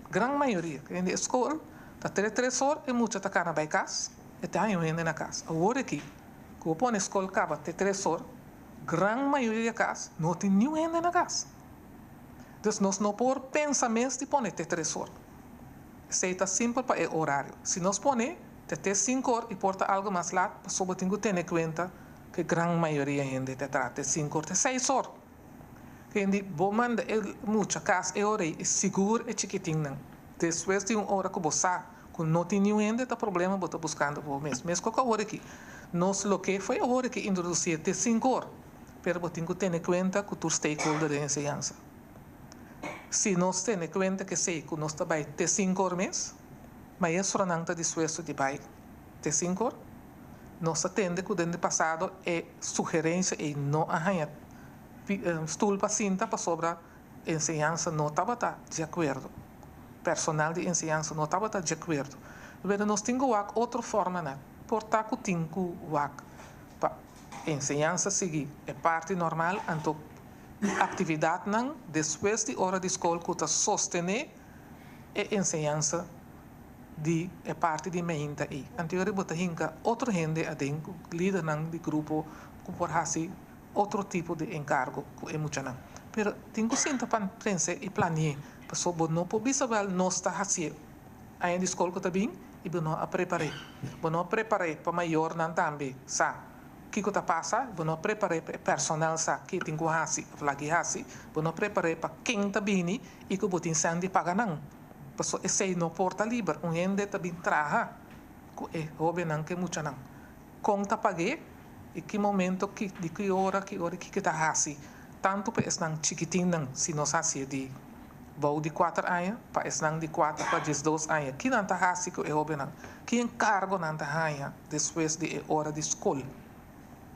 Gran mayoria. Hende e skol ta tre tres or e mucha ta kana bai kas, e ta haña un hende na kas. Awor aki ku bo pone skol kaba te tres or, gran mayoria kas no tin niun hende na kas. Dus nos no por pensa mes di pone te tres or. Esei ta simpel pa e orario. Si nos pone te te sinku or i por ta algu mas lat pasobra bo tin ku tene kuenta Ke gran mayoria hende ta traha te sinku or te seis or. Hende bo manda e mucha kas e ora ei e sigur e chikitinnan. Despues di un ora ku bo sa ku no tin niun hende ta problema bo ta buskando pa bo mes. Meskos ku awor aki nos loke foi awor aki introdusi te sinku or pero bo tin ku tene kuenta ku tur stakeholder den enseñansa. Si nos tene kuenta kesei ku nos ta bai te sinku or mes, maestronan ta dispuesto di bai te sinku or. Nos ta tende ku den di pasado e sugerensia ei no a haña stul pa sinta pasobra enseñansa no tabata di akuerdo, personal di enseñansa no tabata di akuerdo. Pero nos tin ku wak otro formanan, por ta ku tin ku wak pa enseñansa sigui e parti normal anto aktividatnan despues di ora di skol ku ta sostené e enseñansa. Di e parti di meinta ei. Anterior bo ta hinka otro hende aden ku lidernan di grupo ku por hasi otro tipo di enkargo ku e muchanan. Pero tin ku sinta pa pensa i plani'é pasobra bo no por bisa wèl nos ta hasié aña di skol ku ta bin i bo no a prepar'é. Bo no a prepar'é pa mayornan tambe sa kiko ta pasa, bo no a prepar'é pa e personal sa ke tin ku hasi òf lag'i hasi, bo no a prepar'é pa ken ta bini i ku bo tin sèn di paga nan. Paso esei no por ta liber. Un hende ta bin traha ku e hobennan, ku e muchanan. Kon ta pag'é i ki momento, ki di ki ora, ki ora i kiko ta hasi. Tantu pa esnan chikitinnan, si nos hasié di bou di kuater aña, pa esnan di kuater pa diesdos aña. Ki nan ta hasi ku e hobennan? Ki enkargo nan ta haña despues di e ora di skol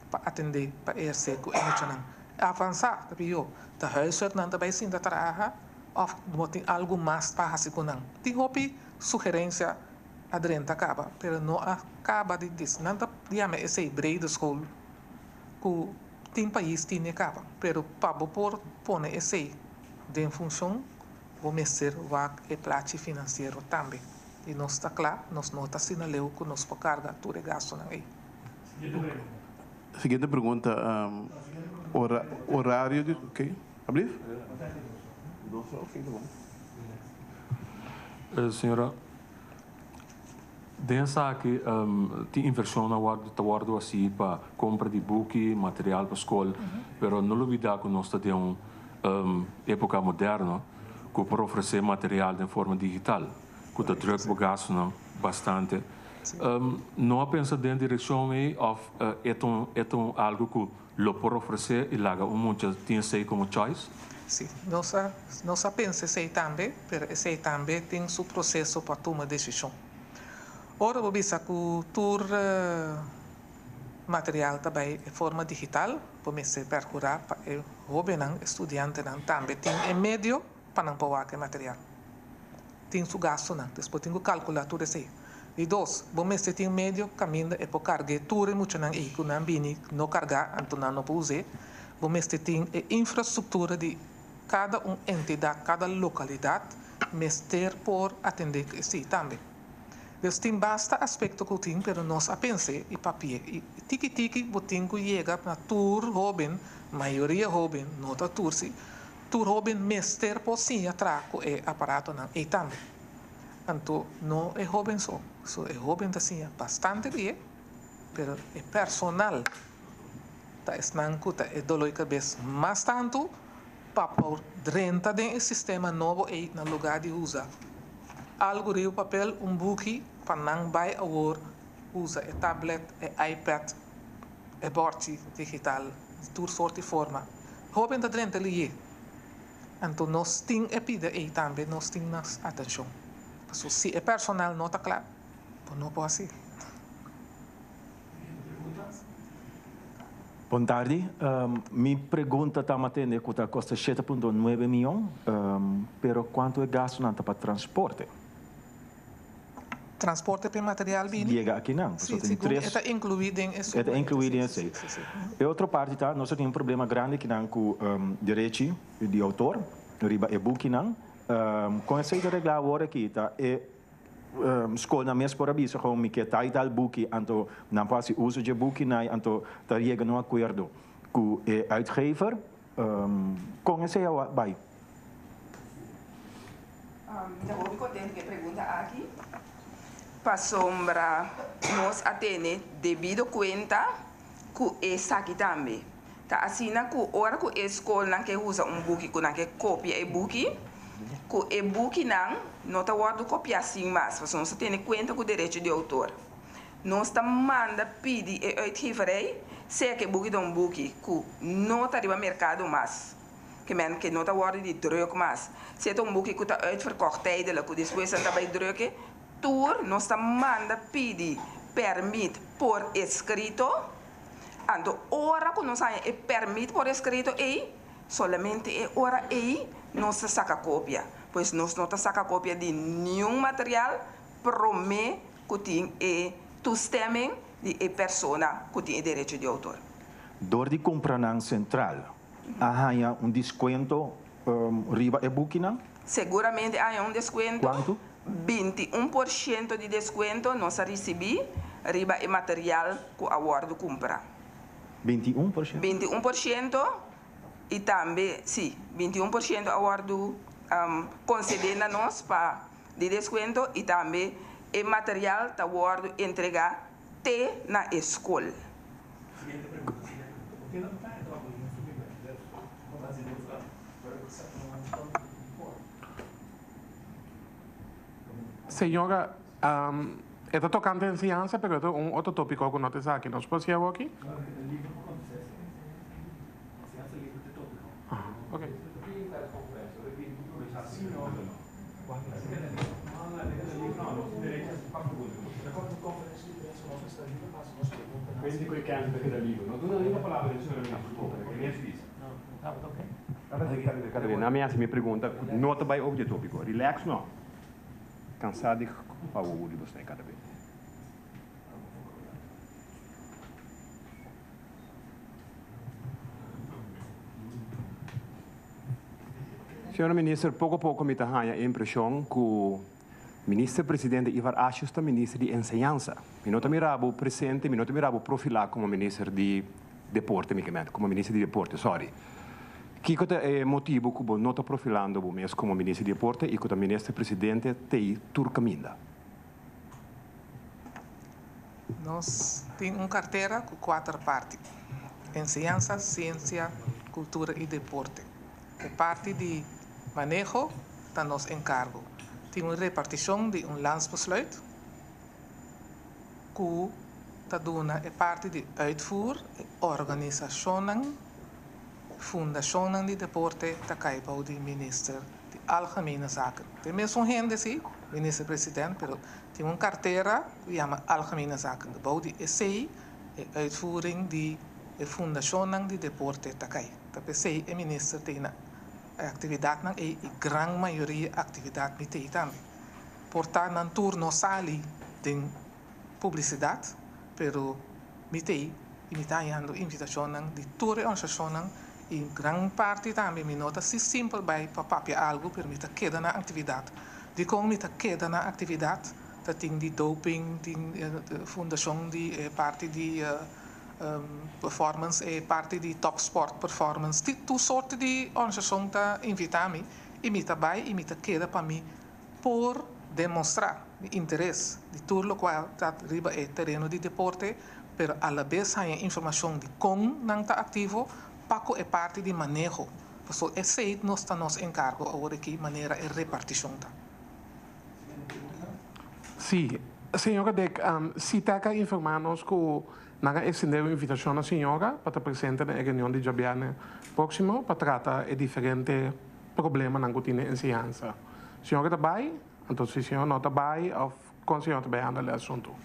pa atendé, pa ehersé ku e muchanan? Avansá ta pió. Ta huiswerk nan ta bai sinta traha. Of bo tin algu mas pa hasi ku nan? Tin hopi sugerensia a drenta kaba, pero no a kaba di dis. Nan ta yama esei brede school ku tin pais tine kaba, pero pa bo por pone esei den funshon bo mester wak e plachi finansiero tambe. I nos ta kla, nos no ta asina leu ku nos por karga tur e gastunan ei. Siguiente pregunta, Orario di. Ablief? Señora, den esaki tin inversionnan wordo ta wordo haci pa compra di buki, material pa scol, pero no lubida cu nos ta den un Époka moderno ku por ofresé material den forma digital ku ta drùk bo gastunan bastante. No a pensa den direkshon ei òf e ta un e ta un algu ku lo por ofresé i laga un mucha tin esei komo choice? Sí, nos a nos a pensa esei tambe, pero esei tambe tin su proseso pa tuma desishon. Ora bo bisa ku tur Material ta bai e forma digital, bo mester percura pa e hobennan, e studiantenan tambe tin e medio pa nan por wak e material. Tin su gastonan, dus bo tin cu calcula tur esey. Di dos, bo mester tin medio caminda e por cargue tur e muchanan ey cu nan bini no carga anto nan no por us'e. Bo mester tin e infrastructura di cada un entidad, cada localidad mester por atende cu esey tambe. Dus tin basta aspekto ku tin, pero nos a pens'é i papi'é. I tiki tiki bo tin ku yega na tur hóben, mayoria hóben, no ta tur si, tur hóben mester por siña traha ku e aparatonan ei tambe. Anto no e hóben so, so e hóben ta siña bastante di e, pero e personal ta esnan ku ta e doló di kabes mas tantu pa por drenta den e sistema nobo ei na lugá di usa algu riba papel, un buki, pa nan bai awor usa e tablet, e iPad, e bòrchi digital di tur sort di forma. Hóben ta drenta lié. Anto nos tin e pida ei tambe, nos tin nos atenshon. Pasobra si e personal no ta kla, bo no por hasi. Bon tardi. Mi pregunta ta matende ku ta kosta shete punto nuebe mion, pero kuantu e gastunan ta pa transporte? Transporte pa e material bini? Yega akinan. Si, segun e ta inkluí den e suma. E ta inkluí den esei. E otro parti ta, nos a tin un problema grandi akinan ku derechi di outor riba e bukinan. Kon esei ta reglá awor aki ta e Skolnan mes por a bisa gewoon mi ke tal i tal buki, anto nan por hasi uso dje bukinan anto ta yega na un akuerdo ku e uitgever. Kon esei a bai? Mi ta hopi kontentu ku e pregunta aki, pasobra nos a tene debido kuenta ku esaki tambe. Ta asina ku ora ku e skolnan ke usa un buki ku nan ke kopia e buki, ku e bukinan no ta wòrdu kopiá sin mas, pasobra nos ta tene kuenta ku derecho di outor. Nos ta manda pidi e uitgeverij sea ku e buki ta un buki ku no ta riba merkado mas, ke men ke no ta wòrdu di drùk mas, sea ta un buki ku ta uitverkocht tijdelijk ku despues nan ta bai drùk'e, tur nos ta manda pidi pèrmit por eskrito. Anto ora ku nos haña e pèrmit por eskrito ei, solamente e ora ei nos ta saka kopia. Pues nos no ta saka kopia di niun material promé ku tin e toestemming di e persona ku tin e derecho di outor. Dor di kumpranan sentral a haña un diskuento riba e bukinan? Seguramente a haña un deskuento. Kuantu? 21% di deskuento nos a risibí riba e material ku a wòrdu kumprá. 21%? 21% i tambe, sí, 21% a wòrdu konsedé na nos pa di deskuento i tambe e material ta wòrdu entregá te na e skol. Señora, e ta tocante enseñansa, pero e ta un otro topico cu no ta esaki. Nos por haci awo aki? Na mi hasi mi pregunta no ta bai over di e topico. Relax no. Cansa di pa wowo di bosnan cada be. Señora Minister, poco poco mi ta haña e impresion cu Minister Presidente Ivar Asjes ta Minister di Enseñansa. Mi no ta mira bo presente, mi no ta mira bo profila como Minister di Deporte, mi ke menti, como Minister di Deporte, sorry. Kiko ta e motibo cu bo no ta profilando bo mes como Minister di Deporte y cu ta Minister Presidente t'ey tur caminda? Nos tin un cartera cu cuater parti, Enseñansa, Ciencia, Cultura y Deporte. E parti di maneho ta nos enkargo. Tin un repartishon di un landsbesluit ku ta duna e parti di uitvoer, e organisashonnan, fundashonnan di deporte ta kai bou di minister di Algemene Zaken. Ta e mesun hende si, minister president, pero tin un kartera ku yama Algemene Zaken. Bou di esei e uitvoering di e fundashonnan di deporte ta kai. Ta p'esei e minister tin na e aktividatnan ei i gran mayoria aktividat mi tei tambe. Por ta nan tur no sali den publisidat, pero mi tei i mi ta hañando invitashonnan di tur e organisashonnan i gran parti tambe mi no ta si simpel bai pa papia algu pero mi ta keda na aktividat. Dikon mi ta keda na aktividat? Ta tin di doping, tin fundashon di e parti di performance, e parti di topsport performance, tin tur sorti di organisashon ta invitá mi i mi ta bai i mi ta keda pa mi por demostrá mi interes di tur lokual ta riba e tereno di deporte, pero alabes haña informashon di kon nan ta aktivo pa ku e parti di maneho, pasobra esei nos ta nos enkargo awor aki manera e repartishon ta. Sí, señora Dek, Sitec a informá nos ku nan a extendé un invitashon na señora pa ta presente na e reunion di djabièrnè próksimo pa trata e diferente problemanan ku tin den enseñansa. Señora ta bai? Anto si señora no ta bai òf kon señora ta bai handel e asuntu?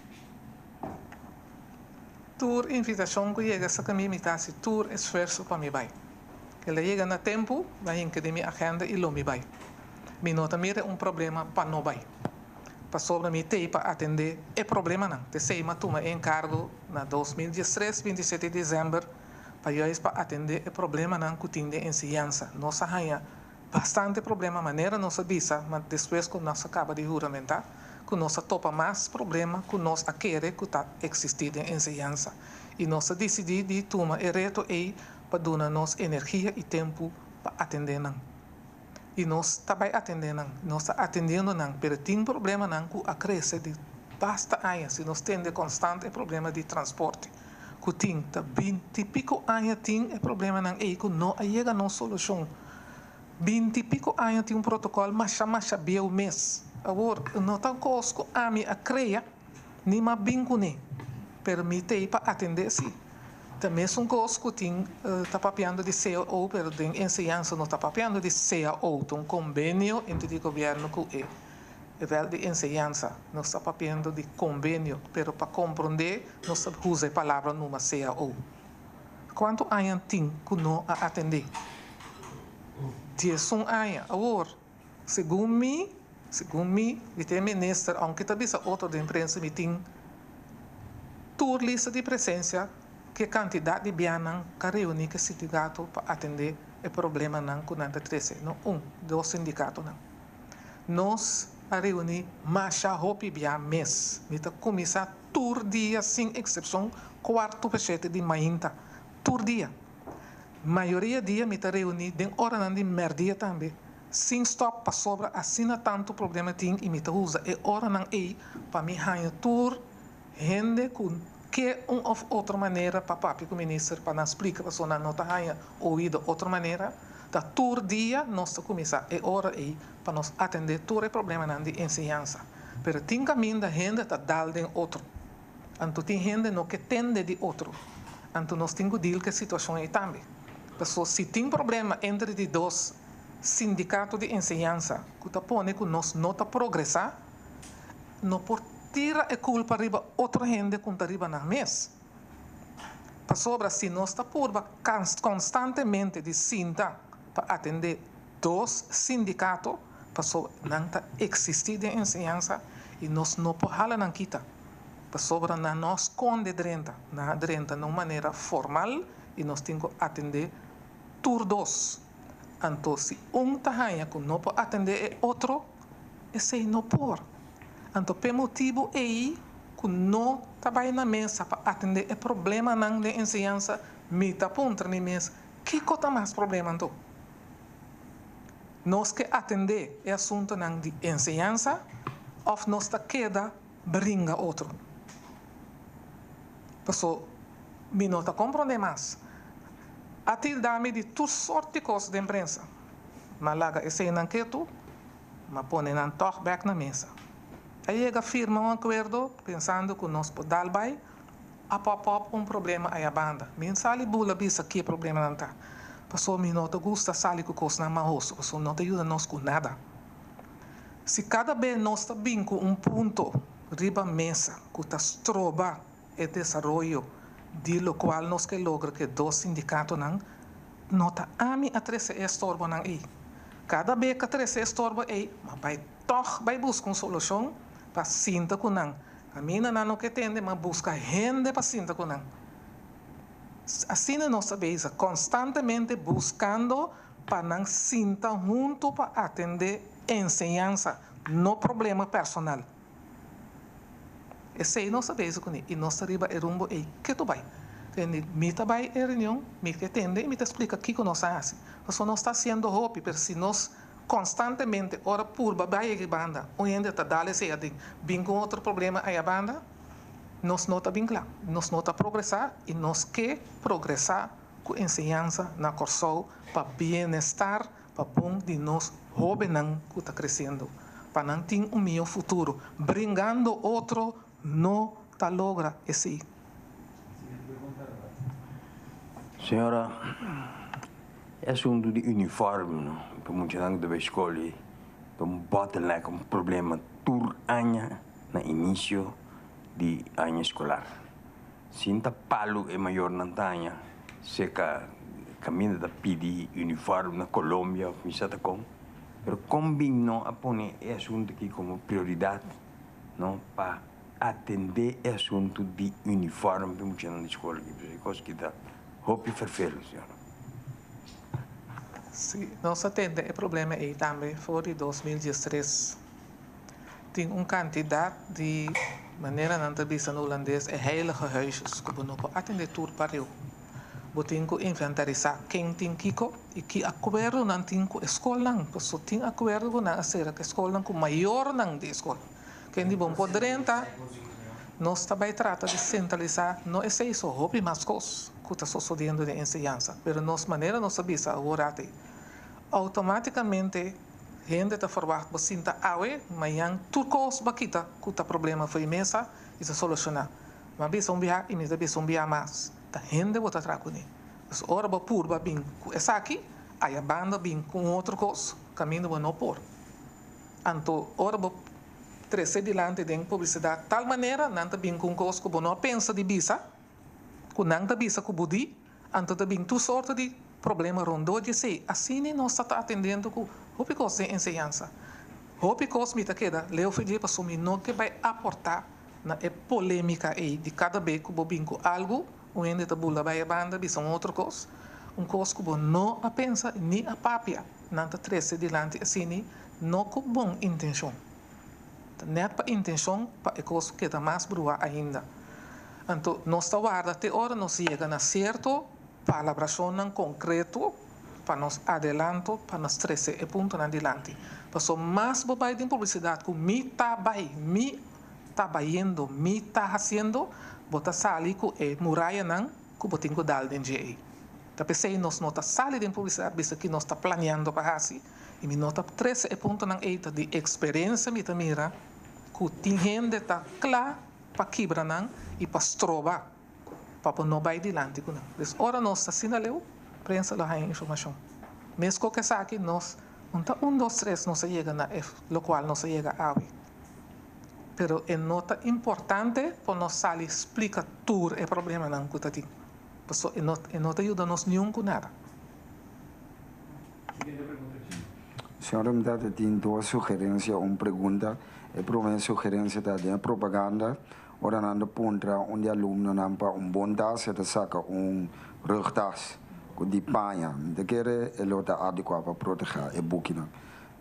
Tur invitashon ku yega sa mi, mi ta hasi tur esfuerso pa mi bai. El a yega na tempu, mi a hinka den mi agenda i lo mi bai. Mi no ta mira un problema pa no bai. Pasobra mi t'ei pa atendé e problemanan. T'esei mi a tuma e enkargo na 2013, 27 di desèmber, pa juist pa atendé e problemanan ku tin den enseñansa. Nos a haña bastante problema, manera nos a bisa, ma despues ku nos a kaba di huramentá, ku nos a topa mas problema ku nos a kere ku ta eksistí den enseñansa. I nos a disidí di tuma e reto ei pa duna nos energia i tempu pa atendé nan. I nos ta bai atendé nan, nos ta atendiendo nan, pero tin problemanan ku a krese di basta aña. Si nos tende konstant e problema di transporte ku tin, ta binti piko aña tin e problemanan ei ku no a yega nos solushon. Binti piko aña tin un protokòl masha masha bieu mes. Awor, no ta un kos ku ami a krea ni m'a bin kuné, pero mi t'ei pa atendé si. Ta mesun kos ku tin ta papiando di cao pero den enseñansa no ta papiando di cao, ta un kombenio entre di gobièrnu ku e vèlt di enseñansa. Nos ta papiando di kombenio pero pa komprondé nos ta usa e palabra numa cao. Kuantu aña tin ku no a atendé? 11 aña. Awor, segun mi, segun mi, mi ta e minister, aunke ta bisa otro den prensa mi tin tur lista di presensia ku e kantidat di bianan ka reuní ku e sindikato pa atendé e problemanan ku nan ta trese. No un, dos sindikatonan. Nos a reuní masha hopi bia mes. Mi ta kuminsá tur dia sin eksepshon kuartu pa shete di mainta. Tur dia. Mayoria dia mi ta reuní den oranan di mèrdia tambe, sin stòp pasobra asina tantu problema tin i mi ta usa e oranan ei pa mi haña tur hende ku ke un òf otro manera pa papia ku minister pa nan splika pasobra nan no ta haña oido otro manera. Ta tur dia nos ta kuminsá e ora ei pa nos atendé tur e problemanan di enseñansa. Pero tin kaminda hende ta dal den otro. Anto tin hende no ke tende di otro. Anto nos tin ku deal ku e situashon ei tambe. Paso si tin problema entre di dos sindikato di enseñansa ku ta pone ku nos no ta progresá, no por tira e kulpa riba otro hende ku ta riba nan mes. Pasobra si nos ta purba konstantemente di sinta pa atendé dos sindikato, pasobra nan ta eksistí den enseñansa i nos no por hala nan kita, pasobra nan no a skonde drenta, nan a drenta na un manera formal i nos tin ku atendé tur dos. Anto si un ta haña ku no por atendé e otro, esei no por. Anto p'e motibu ei ku no ta bai na mesa pa atendé e problemanan den enseñansa, mi ta puntra mi mes, kiko ta mas problema anto? Nos ke atendé e asuntunan di enseñansa òf nos ta keda bringa otro? Paso mi no ta komprondé mas. A tilda mi di tur sort di kos den prensa. M'a laga eseinan ketu, m'a pone nan tòg bèk na mesa. A yega firma un akuerdo pensando ku nos por dal bai, a pòp òp un problema aya banda. Mi n sali bula bisa ki e problemanan ta, pasobra mi no ta gusta sali ku kosnan mahoso, pasobra no ta yuda nos ku nada. Si kada be nos ta bin ku un punto riba mesa ku ta stroba e desaroyo di lokual nos ke logra ku e dos sindikatonan, no ta ami a trese e estorbonan ei. Kada be ku a trese e estorbo ei, m'a bai tòg bai buska un solushon pa sinta ku nan. Kaminda nan no ke tende, m'a buska hende pa sinta ku nan. Asina nos ta bezig, konstantemente buskando pa nan sinta huntu pa atendé enseñansa, no problema personal. Esei nos ta bezig kuné i nos ta riba e rumbo ei ketu bai. Tende, mi ta bai e reunion, mi ke tende i mi ta splika kiko nos a hasi. Pasobra nos ta hasiendo hopi, pero si nos konstantemente ora purba bai eki banda, un hende ta dal esei aden, bin ku un otro problema aya banda, nos no ta bin kla. Nos no ta progresá i nos ke progresá ku enseñansa na Kòrsou pa bienestar pa bon di nos hóbennan ku ta kresiendo, pa nan tin un mihó futuro. Bringando otro no ta logra esei. Señora, e asuntu di uniform no, pa muchanan ku ta bai skol ei ta un bottleneck, un problema tur aña na inisio di aña eskolar. Sin ta palu e mayornan ta haña seka kaminda ta pidi uniform na Colombia of mi sa ta kon. Pero kon bin no a pone e asuntu aki komo prioridat no pa atende e asuntu di uniform pa e muchanan di skol aki pasobra e kos aki ta hopi ferfelu señora. Si, nos a tende e problema ei tambe for di 2013. Tin un kantidat di, manera nan ta bisa na hulandes, e heilige huisjes ku bo no por atendé tur pariu. Bo tin ku inventarisá ken tin kiko i ki akuerdo nan tin ku e skolnan. Pasobra tin akuerdo ku nan a sera ku e skolnan ku mayornan di e skol. Ken di bo por drenta, nos ta bai trata di sentralisá no esei so, hopi mas kos ku ta sosodiendo den enseñansa. Pero nos manera nos ta bisa awor ati, outomátikamente Hende ta ferwagt bo sinta awe, mañan tur kos bo a kita ku ta problema fo'i mesa i ta solushoná. Mi a bisa un biaha i mi ta bisa un biaha mas, ta hende bo ta traha kuné. Dus ora bo purba bin ku esaki, aya banda bin ku un otro kos kaminda bo no por. Anto ora bo trese dilanti den publisidat tal manera nan ta bin ku un kos ku bo no a pensa di bisa, ku nan ta bisa ku bo di, Anto ta bin tur sorto di problema rondó di esei. Asina nos ta ta atendiendo ku hopi kos den enseñansa. Hopi kos mi ta keda leu for dje pasobra mi no ke bai aportá na e polémika ei di kada be ku bo bin ku algu, un hende ta bula bai e banda bisa un otro kos, un kos ku bo no a pensa ni a papia. Nan ta trese dilanti asina no ku bon intenshon. Ta nèt pa intenshon pa e kos keda mas bruá ainda. Anto nos ta warda te ora nos yega na sierto palabrashonnan konkreto pa nos adelanto pa nos trese e puntonan dilanti. Pasobra mas bo bai den publisidat ku mi ta bai, mi ta bayendo, mi ta hasiendo, bo ta sali ku e murayanan ku bo tin ku dal den dje ei. Ta p'esei nos no ta sali den publisidat bisa ki nos ta planeando pa hasi. I mi no ta trese e puntonan ei, ta di eksperensia mi ta mira ku tin hende ta kla pa kibra nan i pa stroba pa bo no bai dilanti ku nan. Pues ora nos ta asina leu, prensa lo haña informashon. Meskos ku esaki nos no ta un dos tres nos a yega na e lokual nos a yega awe. Pero e no ta importante pa nos sali splika tur e problemanan ku ta tin, pasobra e no ta yuda nos niun ku nada. Señor Remdate tin dos sugerencia, un pregunta. E prome sugerencia ta den e propaganda ora nan ta puntra un di alumnonan pa un bon tas e ta saca un rugtas cu di paña. Mi ta kere e lo ta adecua pa proteha e bukinan.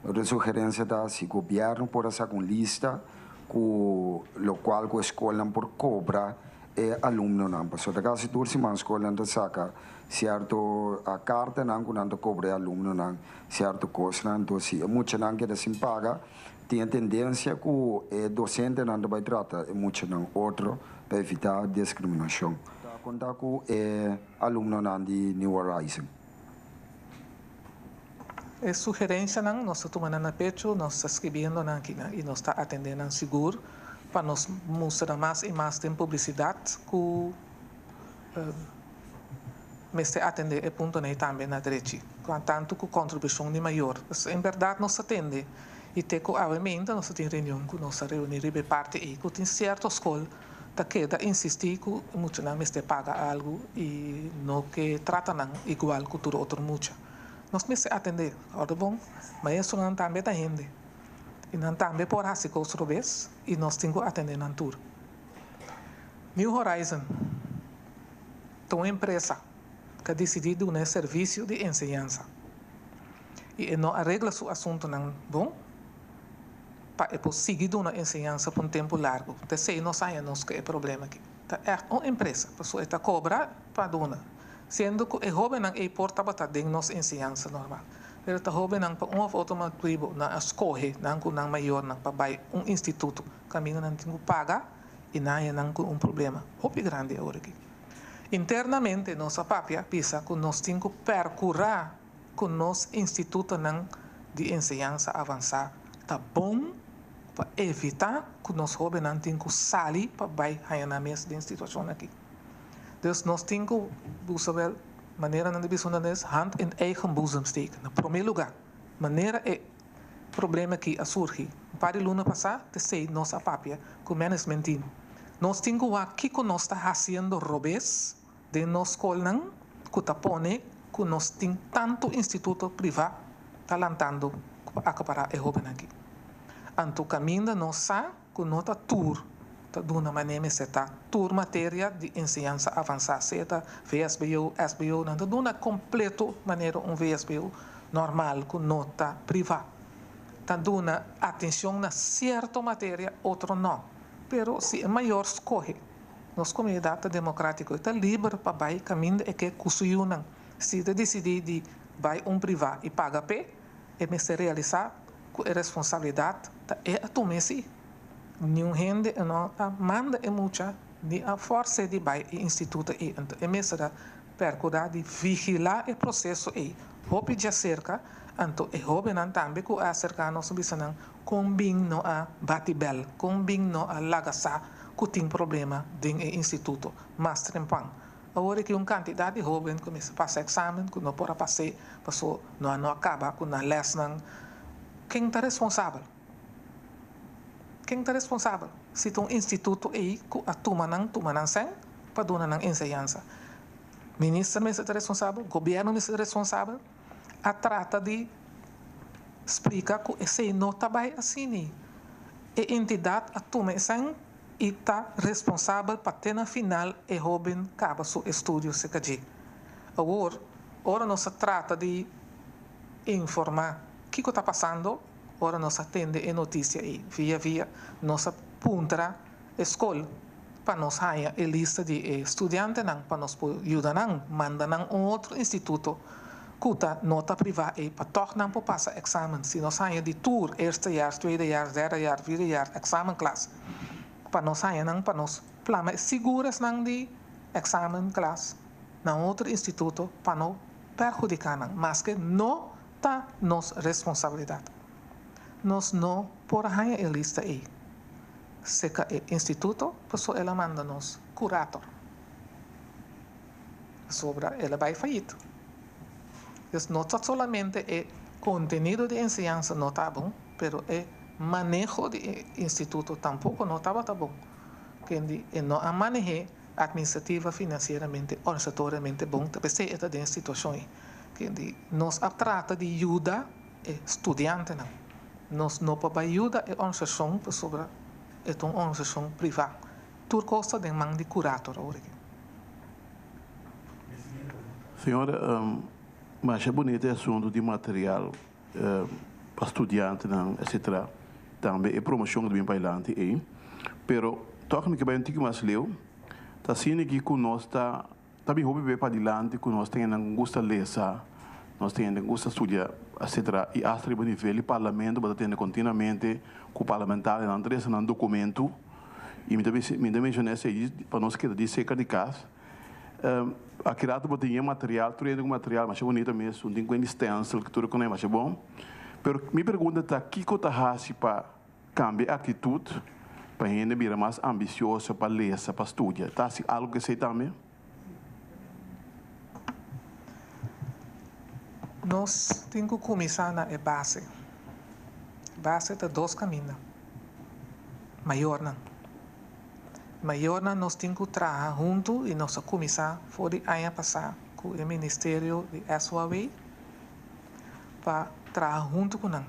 Otro sugerencia ta si gobierno por a saca un lista cu locual cu e scolnan por cobra e alumnonan pasobra ta casi tur siman scolnan ta saca cierto cartanan cu nan ta cobra e alumnonan cierto cosnan enton si e muchanan keda sin paga tin e tendencia cu e docentenan ta bay trata e muchanan otro pa evita discriminacion. Ta conta cu e alumnonan di New Horizon. E sugerencianan nos ta tuma nan na pecho, nos ta scribiendo nan aki nan y nos ta atende nan sigur pa nos mustra mas y mas den publicidad cu mester atende e puntonan ey tambe na drechi, tanto cu contribucion di mayor. Pues en berdad nos ta tende y te cu awe meinta nos ta tin reunion cu nos ta reuni riba e parti ey cu tin cierto scol ta keda insisti cu e muchanan mester paga algo y no ke trata nan igual cu tur otro mucha. Nos mester atende, orde bon, maestronan tambe ta hende y nan tambe por haci cos robes y nos tin cu atende nan tur. New Horizon ta un empresa cu a dicidi duna e servicio di enseñansa y e no a regla su asuntonan bon pa e por sigui duna enseñansa pa un tempo largo. Ta esey nos haya nos cu e problema aki. Ta echt un empresa pasobra e ta cobra pa duna, siendo cu e hobennan ey por tabata den nos enseñansa normal. Pero ta hobennan pa un of otro motibo nan a scoge nan cu nan mayornan pa bay un instituto caminda nan tin cu paga y nan haya nan cu un problema hopi grandi awor aki. Internamente nos a papia bisa cu nos tin cu percura cu nos institutonan di enseñansa avansa ta bon pa evita cu nos hobennan tin cu sali pa bay haya nan mes den situacion aki. Dus nos tin cu usa wel manera nan ta bisa hundandes hand in eigen boezem steken. Na prome luga manera e problema aki a surgi un par di luna pasa t'esey nos a papia cu management team. Nos tin cu wak kico nos ta haciendo robes den nos scolnan cu ta pone cu nos tin tanto instituto priva ta lantando cu pa acapara e hobennan aki. Anto caminda nos sa cu no ta tur ta duna manera mester ta tur materia di enseñansa avansa, sea ta VSBO, SBO, nan ta duna completo manera un VSBO normal cu no ta priva. Ta duna atencion na cierto materia, otro no. Pero si e mayor scoge, nos comunidad ta democratico, e ta liber pa bay caminda e ke cu su yunan. Si e ta dicidi di bay un priva y paga p'e, e mester realisa cu e responsabilidad ta e a tuma esi. Niun hende no a manda e mucha ni a fors'é di bai e instituto ei. Anto e mester a percurá di vigilá e proceso ei hopi djacerca. Anto e hobennan tambe cu a acercá nos a bisa nan con bin no a bati bel, con bin no a laga sa cu tin problema den e instituto mas trempan. Awor aki un cantidad di hoben cu mester pasa examen cu no por a pas'é paso no a no a caba cu nan lesnan. Ken ta responsabel? Ken ta responsabel? Si ta un instituto ei ku a tuma nan, tuma nan sèn pa duna nan enseñansa. Minister mester ta responsabel, gobièrnu mester ta responsabel. A trata di splika ku esei no ta bai asini. E entidat a tuma e sèn i ta responsabel pa te na final e hóben kaba su estudio serka dje. Awor, ora nos a trata di informá kiko ta pasando, Ora nos a tende e notisia ei via via, nos a puntra e skol pa nos haña e lista di e studiantenan pa nos por yuda nan, manda nan un otro instituto ku ta no ta privá ei pa tòg nan por pasa èksamen. Si nos haña di tur eerstejaars, tweedejaars, derdejaars, vierdejaars èksamenklas pa nos haña nan pa nos plama e siguresnan di èksamenklas na un otro instituto pa no perhudiká nan, maske no Ta nos responsabilidat. Nos no por a haña e lista ei serka e instituto pasobra el a manda nos kurator. Pasobra el a bai fayit. Dus no ta solamente e kontenido di enseñansa no ta bon, pero e maneho di e instituto tampoko no tabata bon. Kendi e no a maneh'é administrativa, finansieramente, organisatoriamente bon, ta p'esei e ta den e situashon ei. Di nos a trata di yuda e studiantenan. Nos no por bai yuda e organisashon pasobra e ta un organisashon privá. Tur kos ta den man di kurator awor aki. Señora, masha bunita e asuntu di material pa studiantenan etcetera. Tambe e promocion ku ta bin pa adelante ei. Pero tòg mi ke bai un tiki mas leu. Ta asina ki ku nos ta. Ta bin hopi be padilanti ku nos tin hendenan ku gusta lesa, nos tin hende ku gusta studia etcetera i asta riba nivel di parlamento bo ta tende kontinuamente ku parlamentarionan ta lesa nan dokumentu i mi ta bisa mi ta menshona esei pa nos keda di serka di kas. Aki rato bo tin e material, tur hende ku material masha bunita mes, un tin ku hende stencil ku tur kuné masha bon. Pero mi pregunta ta kiko ta hasi pa kambia e aktitut pa hende bira mas ambisioso pa lesa, pa studia? Ta hasi algu ku esei tambe? Nos tin ku kuminsá na e base. Base ta dos kaminda, mayornan. Mayornan nos tin ku traha huntu i nos a kuminsá for di aña pasá ku e ministerio di SOAW pa traha huntu ku nan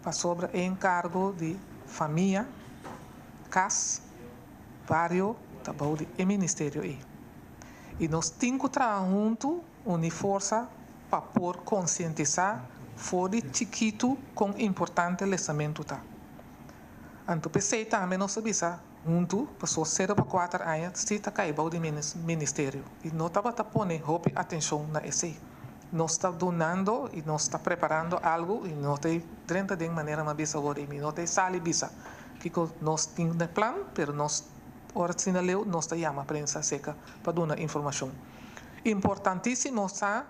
pasobra e enkargo di famia, kas, bario ta bou di e ministerio ei. I nos tin ku traha huntu, uni forsa pa por konsientisá for di chikitu kon importante lesamentu ta. Anto p'esei tambe nos a bisa huntu, paso sero pa kuater aña si ta kai bou di ministerio i no tabata pone hopi atenshon na esei. Nos ta dunando i nos ta preparando algu i no ta drenta den manera mi a bisa awor i mi no ta sali bisa kiko nos tin den plan, pero nos ora asina leu nos ta yama prensa aserka pa duna informashon. Importantisimo sa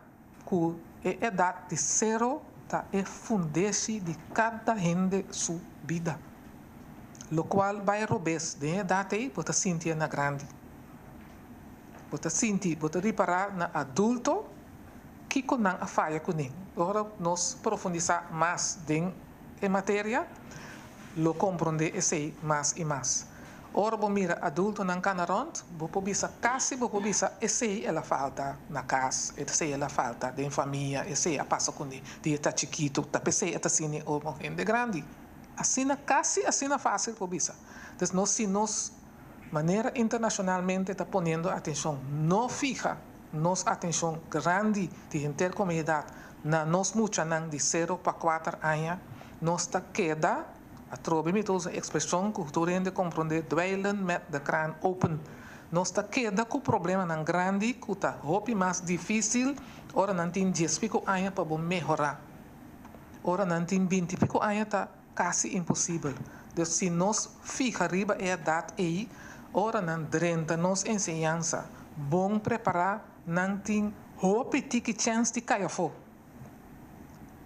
ku e edat di sero ta e fundeshi di kada hende su bida. Lokual bai robes den e edat ei bo ta sinti e na grandi. Bo ta sinti, bo ta ripará na adulto kiko nan a faya kuné. Ora nos profundisá mas den e materia, lo komprondé esei mas i mas. Ora bo mira adultonan kana rònt, bo por bisa kasi bo por bisa esei el a falta na kas, esei el a falta den famia, esei a pasa kuné di e ta chikitu, ta p'esei e ta asina ora un hende grandi. Asina kasi asina fásil por bisa. Entonces nos si nos manera internashonalmente ta poniendo atenshon no fiha nos atenshon grandi di henter komunidat na nos muchanan di sero pa kuater aña, nos ta keda Atrobe mi ta usa ekspreshon ku tur hende komprondé, dweilen met de kraan open. Nos ta keda ku problemanan grandi ku ta hopi mas difísil ora nan tin dies piko aña pa bo mehorá. Ora nan tin binti piko aña ta kasi imposibel. Dus si nos fiha riba e edat ei, ora nan drenta nos enseñansa bon prepará, nan tin hopi tiki chèns di kai afó.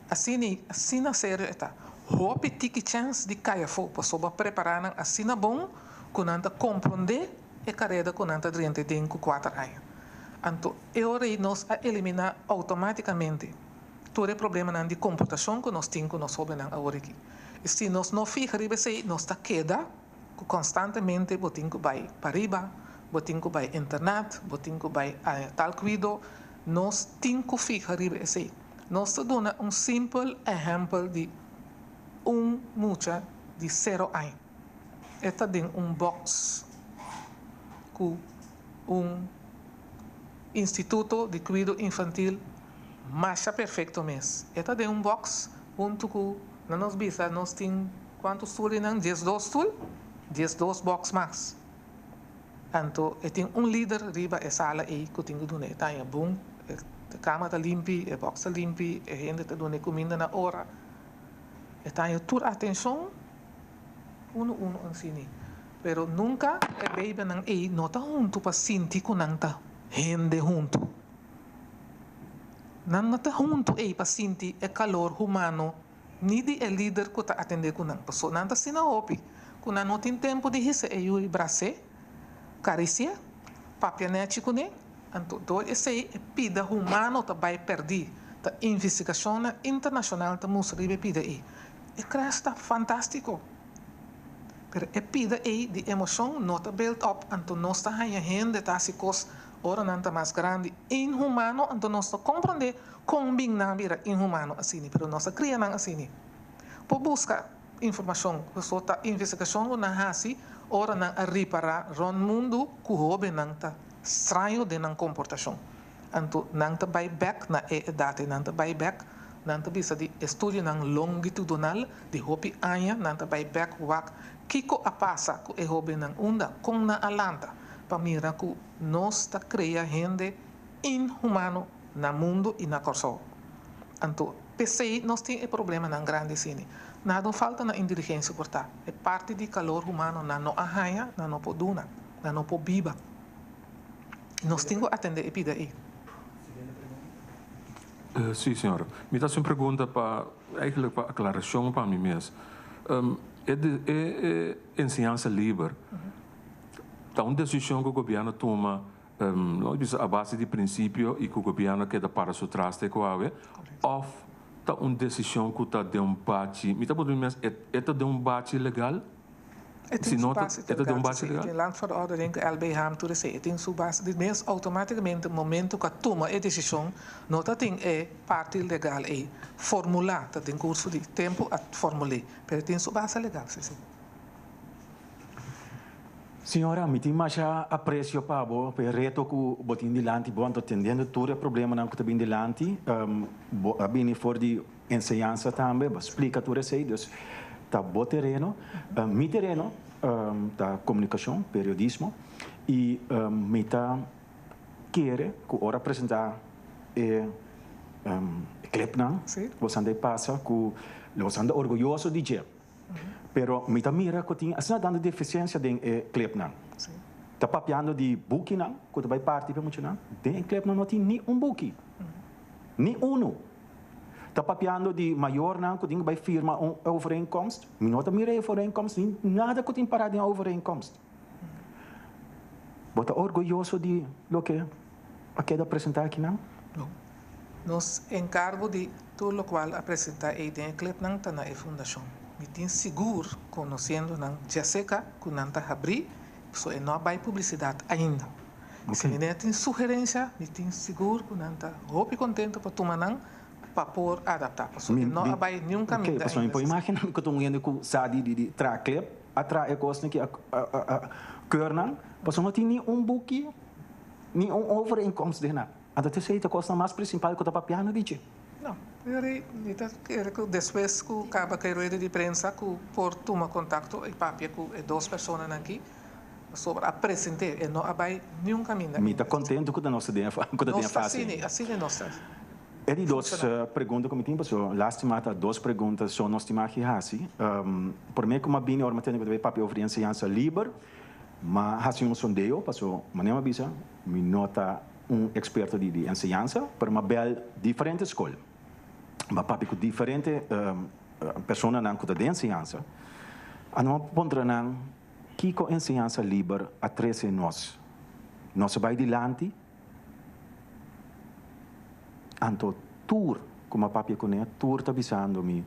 Asina, asina serio e ta. Hopi tiki chèns di kai afó pasobra prepará nan asina bon ku nan ta komprondé e kareda ku nan ta drenta den ku kuater aña. Anto e ora ei nos a eliminá outomátikamente tur e problemanan di komportashon ku nos tin ku nos hóbennan awor aki. I si nos no fiha riba esei nos ta keda ku konstantemente bo tin ku bai pariba, bo tin ku bai internat, bo tin ku bai tal kuido. Nos tin ku fiha riba esei. Nos ta duna un simpel ehèmpel di un mucha di sero aña. E ta den un bòks ku un instituto di kuido infantil masha perfekto mes. E ta den un bòks huntu ku, na nos bisa nos tin kuantu stul einan? 12 stul? 12 bòks mas. Anto e tin un lider riba e sala ei ku tin ku duna e taña bon, e kama ta limpi, e bòks ta limpi, e hende ta duna e kuminda na ora. E taña tur atenshon unu unu ansini. Pero nunka e beibenan ei no ta huntu pa sinti ku nan ta hende huntu. Nan no ta huntu ei pa sinti e kalor humano ni di e lider ku ta atendé ku nan. Pasobra nan ta asina hopi ku nan no tin tempu di hisa e yu i bras'é, karisi'é, papia nèchi kuné. Anto dor esei e pida humano ta bai pèrdí. Ta investigashonnan internashonal ta mustra riba e pida ei. E krèsh ta fantástiko. Pero e pida ei di emoshon no ta build up, anto nos ta haña hende ta hasi kos ora nan ta mas grandi inhumano, anto nos ta komprondé Kon bin nan bira inhumano asini? Pero nos a kria nan asini. Por buska informashon, paso ta investigashon ku nan hasi ora nan a ripará rònt mundu ku hóbennan ta straño den nan komportashon. Anto nan ta bai bèk na e edat ei, nan ta bai bèk, nan ta bisa di estudionan longitudonal di hopi aña, nan ta bai bèk wak kiko a pasa ku e hóbennan, unda, kon nan a lanta pa mira ku nos ta krea hende inhumano na mundu i na Kòrsou. Anto, p'esei nos tin e problemanan grandi asini. Nada un falta na inteligensia por ta. E parti di kalor humano nan no a haña, nan no por duna, nan no por biba. Nos tin ku atendé e pida ei. Sí, señora. Mi ta haci un pregunta pa, eigenlijk pa aclaracion pa mi mes. E e enseñansa liber ta un decision cu gobierno tuma, no bisa a base di principio y cu gobierno keda para su tras te cu awe, of ta un decision cu ta den un bachi, mi ta puntra mi mes, e ta den un bachi legal? E tin su base E ta den un base legal? E tin Landverordening, LBH, tur esei. E tin su base. Di mes automaticamente momento cu a tuma e decision no ta tin e parti legal ei formula. Ta den curso di tempo a formul'é. Pero e tin su base legal, si si. Señora, mi tin masha aprecio pa bo, pa e reto cu bo tin dilanti. Bo anto tendiendo tur e problemanan cu ta bin dilanti. Bo a bini for di Enseñansa tambe, bo splika tur esei, dus ta bo tereno. Mi tereno ta komunikashon, periodismo, i mi ta kere ku ora presentá e clipnan, bo a pasa ku lo bo ta orguyoso di dje. Pero mi ta mira ku tin asina tantu defisiensia den e clipnan. Ta papiando di bukinan ku ta bai parti pa e muchanan, den e clipnan no tin ni un buki, ni unu. Ta papiando di mayornan ku tin ku bai firma un overeenkomst. Mi no ta mira e overeenkomst, ni nada ku tin pará den e overeenkomst. Bo ta orguyoso di loke a keda presentá akinan? No. Nos enkargo di tur lokual a presentá ei den e klepnan ta na e fundashon. Mi tin sigur, konosiendo nan djaseka, ku nan ta habrí, pasobra e no a bai publisidat ainda. Si mi nea tin sugerencia, mi tin sigur cu nan ta hopi contento pa tuma nan pa por adapta, pasobra no a bay niun caminda ainda. Pasobra mi por imagina mi cu ta un hende cu sa di traha clip, a traha e cosnan aki, a keur nan, pasobra no tin ni un buki, ni un overeenkomst den nan. Anto esey ta cosnan mas principal cu ta papiando di dje. No, pero mi ta kere cu despues cu caba cu e rueda di prensa cu por tuma contacto y papia cu e dos personanan aki. Pasobra a present'é, e no a bai niun kaminda. Mi ta kontentu ku ta nos ta den ku ta den fase. Nos ta asina, asina nos ta. E di dos pregunta ku mi tin pasobra lastima ta dos pregunta so nos tin maki hasi. Promé ku mi a bini ora mi a tende ku ta bai papia over di enseñansa liber, mi a hasi un sondeo pasobra manera mi a bisa mi no ta un eksperto di enseñansa, pero mi a bèl diferente skol, mi a papia ku diferente personanan ku ta den enseñansa, anto mi a puntra nan. Kiko enseñansa liber a trese nos? Nos a bai dilanti? Anto tur ku mi a papia kuné, tur ta bisando mi,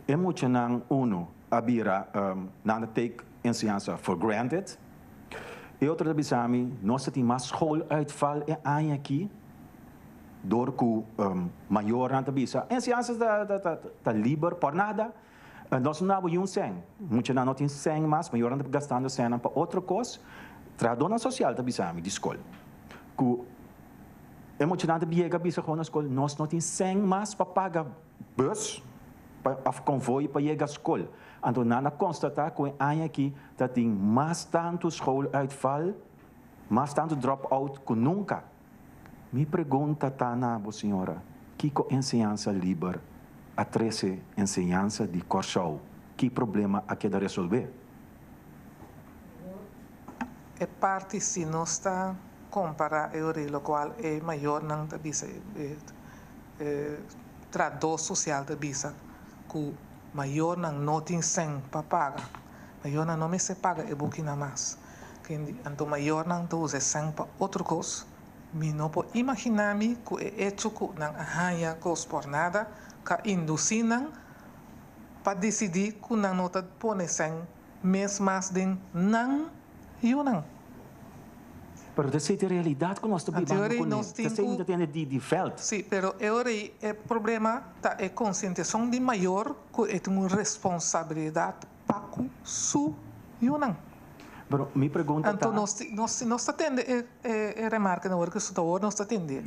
e muchanan unu a bira nan ta take enseñansa for granted, e otro ta bisa mi, nos ta tin mas schooluitval e aña aki dor ku mayornan ta bisa enseñansa ta liber por nada. Nos no abo yun sèn. Muchanan no tin sèn mas, mayornan ta gastando sènnan pa otro kos. Trahadónan sosial ta bisa mi di skol ku e muchanan ta yega bisa gewoon na skol, nos no tin sèn mas pa paga bus pa òf konvoi pa yega skol. Anto nan a konstatá ku e aña aki ta tin mas tantu schooluitval, mas tantu drop out ku nunka. Mi pregunta ta na bo, señora, kiko enseñansa liber a trese enseñansa di Kòrsou? Ki problema a keda resolvé? E parti si nos ta kompara e ori lokual e mayornan ta bisa, e tradó sosial ta bisa ku mayornan no tin sèn pa paga, mayornan no mester paga e bukinan mas. Kendi anto mayornan ta usa e sèn pa otro kos? Mi no por imaginá mi ku e echo ku nan a haña kos por nada ka indusí nan pa disidí ku nan no ta pone sèn mes mas den nan yunan. Pero ta esei ta e realidat ku nos ta bibando kuné. Ta esei mi ta tende di vèlt. Sí, pero e ora ei e problema ta e konsientiashon di mayor ku e tin un responsabilidat pa ku su yunan. Pero mi pregunta ta. Anto nos nos nos ta tende e e remarkenan awor ku su ta awor nos ta tende.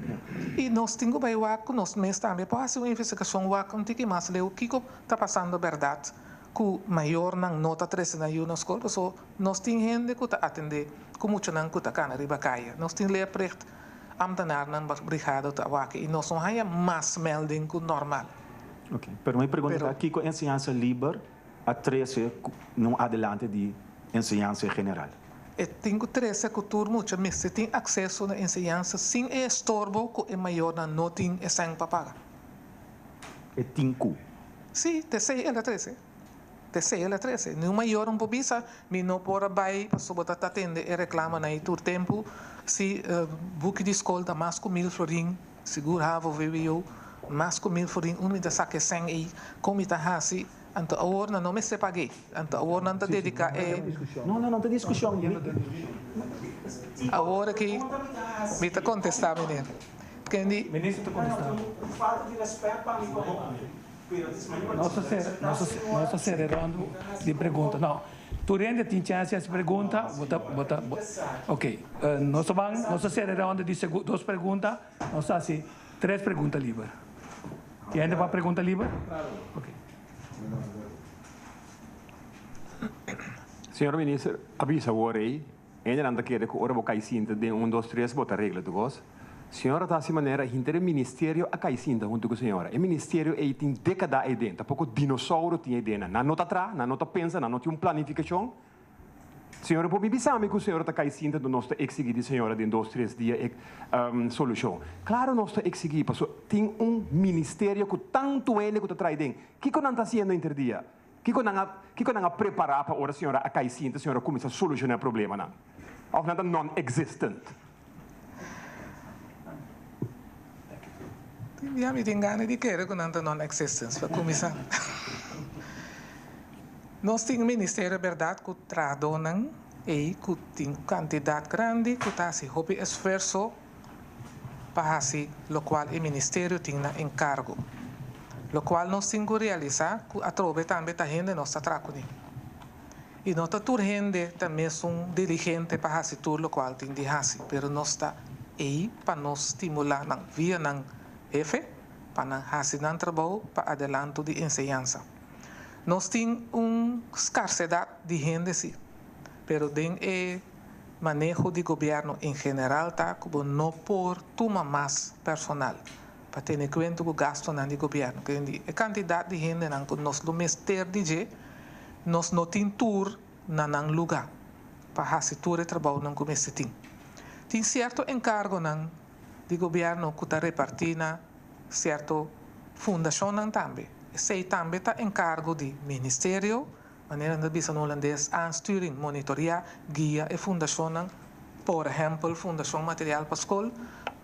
I nos tin ku bai wak ku nos mes tambe por hasi un investigashon wak un tiki mas leu kiko ta pasando bèrdat ku mayornan no ta trese nan yu na skol paso nos tin hende ku ta atende ku muchanan ku ta kana riba kaya. Nos tin leerplicht ambtenarnan brigada ta wak i nos no haña mas melding ku normal. Oke, pero mi pregunta ta kiko enseñansa liber a trese nun adelante di enseñansa en general. E tin ku trese ku tur mucha mester tin akseso na enseñansa sin e estorbo ku e mayornan no tin e sèn pa paga. E tin ku. Sí, ta esei el a trese. Ta esei el a trese. Niun mayor no por bisa, mi no por a bai pasobra bo ta atende e reklamanan ei tur tempu. Si buki di skol ta mas ku mil florin, sigur havo, vwo, mas ku mil florin, unda mi ta saka e sèn ei? Kon mi ta hasi? Anto awor nan no mester pag'é. Anto awor nan ta dediká e. No, no, no ta diskushon. Awor aki mi ta kontestá, meneer. Kendi. Minister ta kontestá. Nos ta sera, nos ta sera e ronda di pregunta. No, tur hende tin chèns di hasi pregunta. Bo ta, bo ta, ok. Nos ta ban, nos ta sera e ronda di dos pregunta. Nos ta hasi tres pregunta liber. Tin hende pa pregunta liber? Ok. Señor Minister, a bisa awor ei, hendenan ta kere ku ora bo kai sinta den un dos tres bo ta regla tur kos. Señora ta hasi manera hinter e ministerio a kai sinta huntu ku señora. E ministerio ei tin dékada ei den, tampoko dinosauro tin ei den. Nan no ta traha, nan no ta pensa, nan no tin un planifikashon. Señora por mi bisa mi cu señora ta cay sinta nos ta exigi di señora den dos tres dia e solucion. Claro nos ta exigi pasobra tin un ministerio cu tanto hende cu ta trae den. Kico nan ta haciendo inter dia? Kico nan a kico nan a prepara pa ora señora a cay sinta señora cuminsa soluciona e problemanan? Of nan ta non existent? Tin dia mi tin gana di kere cu nan ta non existent pa cuminsa. Nos tin ministerio berdad cu trahadornan ey cu tin cantidad grandi cu ta haci hopi esfuerso pa haci locual e ministerio tin na encargo. Locual nos tin cu realisa cu atrobe tambe ta hende nos ta traha cune. Y no ta tur hende ta mesun diligente pa haci tur locual tin di haci, pero nos ta ey pa nos stimula nan via nan hefe pa nan haci nan trabou pa adelanto di enseñansa. Nos tin un scarsedad di hende si, pero den e maneho di gobierno en general ta cu bo no por tuma mas personal pa tene cuenta cu gastonan di gobierno. Kende e cantidad di hendenan cu nos lo mester di dje, nos no tin tur na nan luga pa haci tur e trabounan cu mester tin. Tin cierto encargonan di gobierno cu ta reparti na Cierto fundacionnan tambe. Esey tambe ta encargo di Ministerio, manera nan ta bisa na Holandes, aansturing, monitorea, guia e fundacionnan, por ehempel Fundacion Material pa Scol,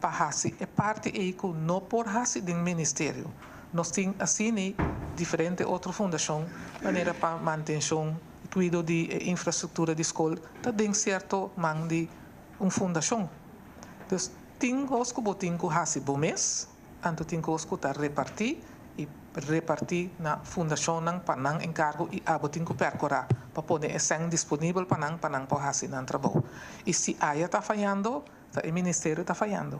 pa haci e parti ey cu no por haci den Ministerio. Nos tin asina diferente otro fundacion, manera pa mantencion y cuido di e infrastructura di scol ta den cierto man di un fundacion. Dus tin kos ku bo tin ku hasi bo mes, anto tin kos ku ta repartí i repartí na fundashonnan pa nan enkargo i abo tin ku pèrkurá pa pone e sèn disponibel pa nan pa nan por hasi nan trabou. I si aya ta fayando, ta e ministerio ta fayando.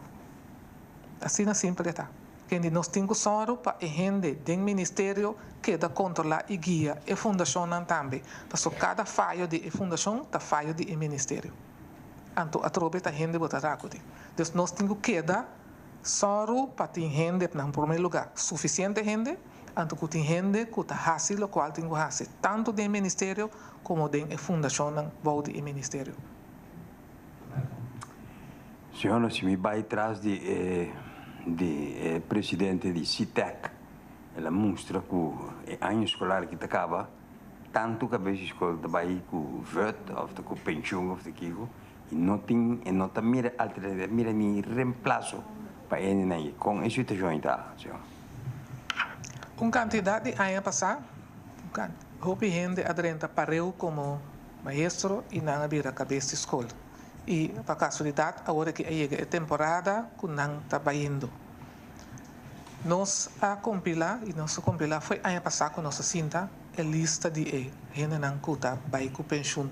Asina simpel e ta. Kende nos tin ku sòru pa e hende den ministerio keda kontrolá i guia e fundashonnan tambe, pasobra kada fayo di e fundashon ta fayo di e ministerio. Anto atrobe ta hende bo ta rakudi. Dus nos tin ku keda sòru pa tin hende na promé lugá, sufisiente hende, anto ku tin hende ku ta hasi lokual tin ku hasi, tantu den e ministerio komo den e fundashonnan bou di e ministerio. Señor, si mi bai tras di e di e presidente di SITEC, el a mustra ku e aña eskolar aki ta kaba, Tantu kabes di skol ta bai ku vèt òf ta ku penshun òf ta kiko i no tin e no ta mira alternativa mira ni remplaso pa e hendenan ei. Kon e situashon ei ta, señor? Un kantidat di aña pasá hopi hende a drenta pareu komo maestro i nan a bira kabes di skol. I pa kasualidat awor aki a yega e temporada ku nan ta bayendo. Nos a kompilá i nos a kompilá fo'i aña pasá ku nos a sinta e lista di e hendenan ku ta bai ku penshun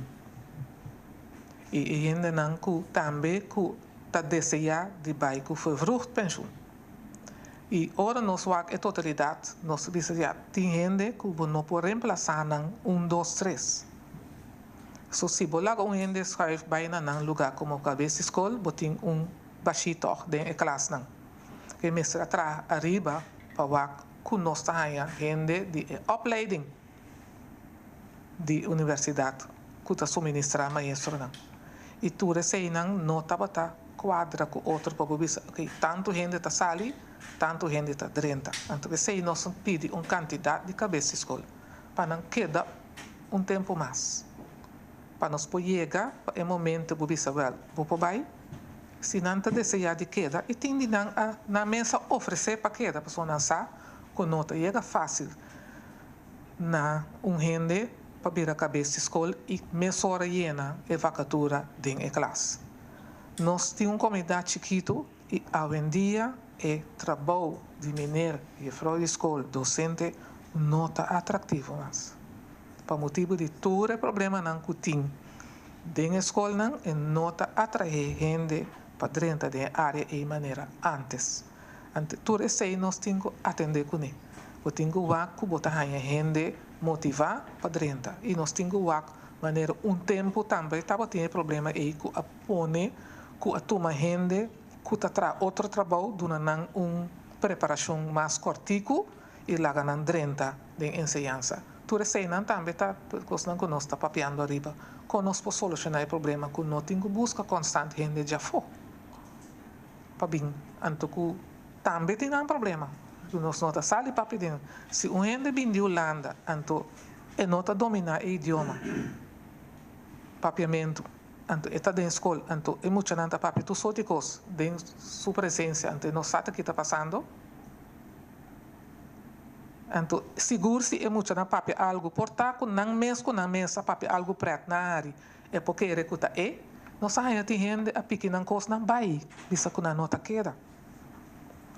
i e hendenan ku tambe ku ta deseá di bai ku vervroegd penshun. I ora nos wak e totalidat nos ta bisa ya tin hende ku bo no por remplasá nan un dos tres. So si bo laga un hende schuif bai na nan lugá komo kabes di skol bo tin un bashí tòg den e klasnan. E mester a traha ariba pa wak ku nos ta haña hende di e opleiding di universidat ku ta suministrá maestronan. I tur eseinan no tabata kuadra ku otro pa bo bisa, ok, tantu hende ta sali, tantu hende ta drenta. Anto esei nos a pidi un kantidat di kabes di skol pa nan keda un tempu mas, pa nos por yega pa e momento bo bisa, wèl, bo por bai. Si nan ta deseá di keda i tin di nan a nan mes a ofresé pa keda pasobra nan sa ku no ta yega fásil na un hende pa bira kabes di skol i mesora yena e vakatura den e klas. Nos tin un komunidat chikitu i awendia e trabou di mener, jefrou di skol, dosente no ta atraktivo mas. Pa motibu di tur e problemanan ku tin den e skolnan e no ta atraé hende pa drenta den e área ei manera ántes. Ante tur esei nos tin ku atendé kuné. Bo tin ku wak ku bo ta haña hende motivá pa drenta i nos tin ku wak manera un tempu tambe tabatin e problema ei ku a pone ku a tuma hende ku ta traha otro trabou duna nan un preparashon mas kòrtiku i laga nan drenta den enseñansa. Tur eseinan tambe ta kosnan ku nos ta papiando ariba. Kon nos por solushoná e problema ku no tin ku buska konstant hende djafó pa bin anto ku tambe tin nan problema ku nos no ta sali papia di nan. Si un hende bin di Hulanda anto e no ta dominá e idioma papiamentu anto e ta den skol anto e muchanan ta papia tur sort di kos den su presensia anto e no sa ta ki ta pasando. Anto, sigur si e muchanan papia algu, por ta ku nan mes ku nan mes a papia algu prèt na ari, e por kere ku ta e. Nos a haña tin hende a piki nan kosnan bai, bisa ku nan no ta keda.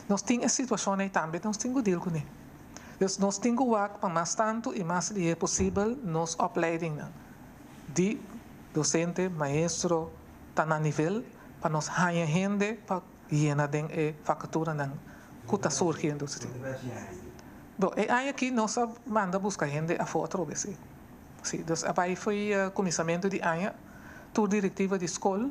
Nos tin e situashon ei tambe, nos tin ku dil kuné. Dus nos tin ku wak pa mas tantu i mas lihé posibel nos opleidingnan di dosente, maestro ta na nivel pa nos haña hende pa yena den e vakaturanan ku ta surgiendo. Bo, e aña aki nos a manda buska hende afó atrobe, sí. Sí, dus a bai fo'i kuminsamentu di aña, tur direktiva di skol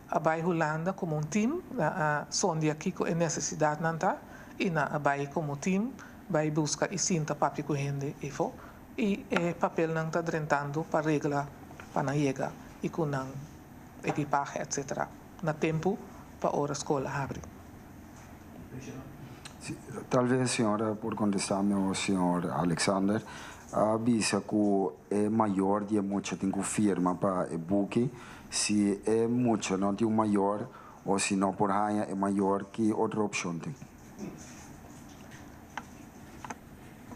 a bai Hulanda komo un tim, nan a sondia kiko e nesesidatnan ta i nan a bai komo tim bai buska i sinta papia ku hende efo i e papelnan ta drentando pa regla pa nan yega i ku nan ekipahe etcetera. Na tempu pa ora skol a habri. Tal ves señora por contesta mi o señor Alexander a bisa cu e mayor di e mucha tin cu firma pa e buki. Si e mucha no tin un mayor o si no por haña e mayor ki otro opcion tin?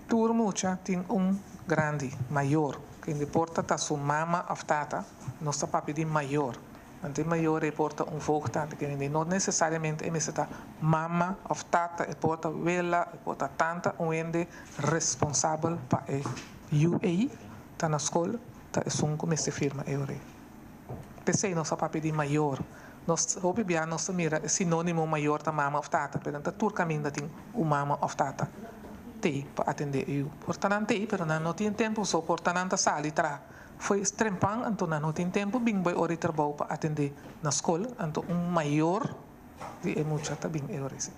Tur mucha tin un grandi, mayor, kende por ta ta su mama of tata, nos ta papia di mayor. Anto e mayor e por ta un voogd tante ke hende no nesesariamente e mester ta mama of tata e por ta wela e por ta tanta un hende responsabel pa e yu ei ta na skol ta esun ku mester firma e ora ei. P'esei nos a papia di mayor nos hopi bia nos ta mira e sinonimo mayor ta mama of tata pero ta tur kaminda tin un mama of tata t'ei pa atende e yu. Por ta nan t'ei pero nan no tin tempu so por ta nan ta sali traha. Fo'i trempan anto nan no tin tempu bin bai ora di trabou pa atendé na skol, anto un mayor di e mucha ta bin e ora esei.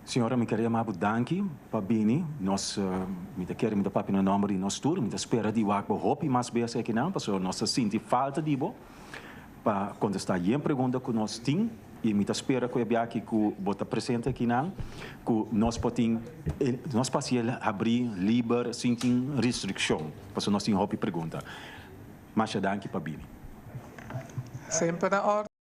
Señora mi kere yama bo danki pa bini nos mi ta kere mi ta papia na nomber di nos tur mi ta spera di wak bo hopi mas bes akinan pasobra nos ta sinti falta di bo. Pa kontestá yen pregunta ku nos tin i mi ta spera ku e biaha ku bo ta presente akinan ku nos por tin nos por hasi el habrí liber sin tin restrikshon pasobra nos tin hopi pregunta. Masha danki pa bini. Semper na orde.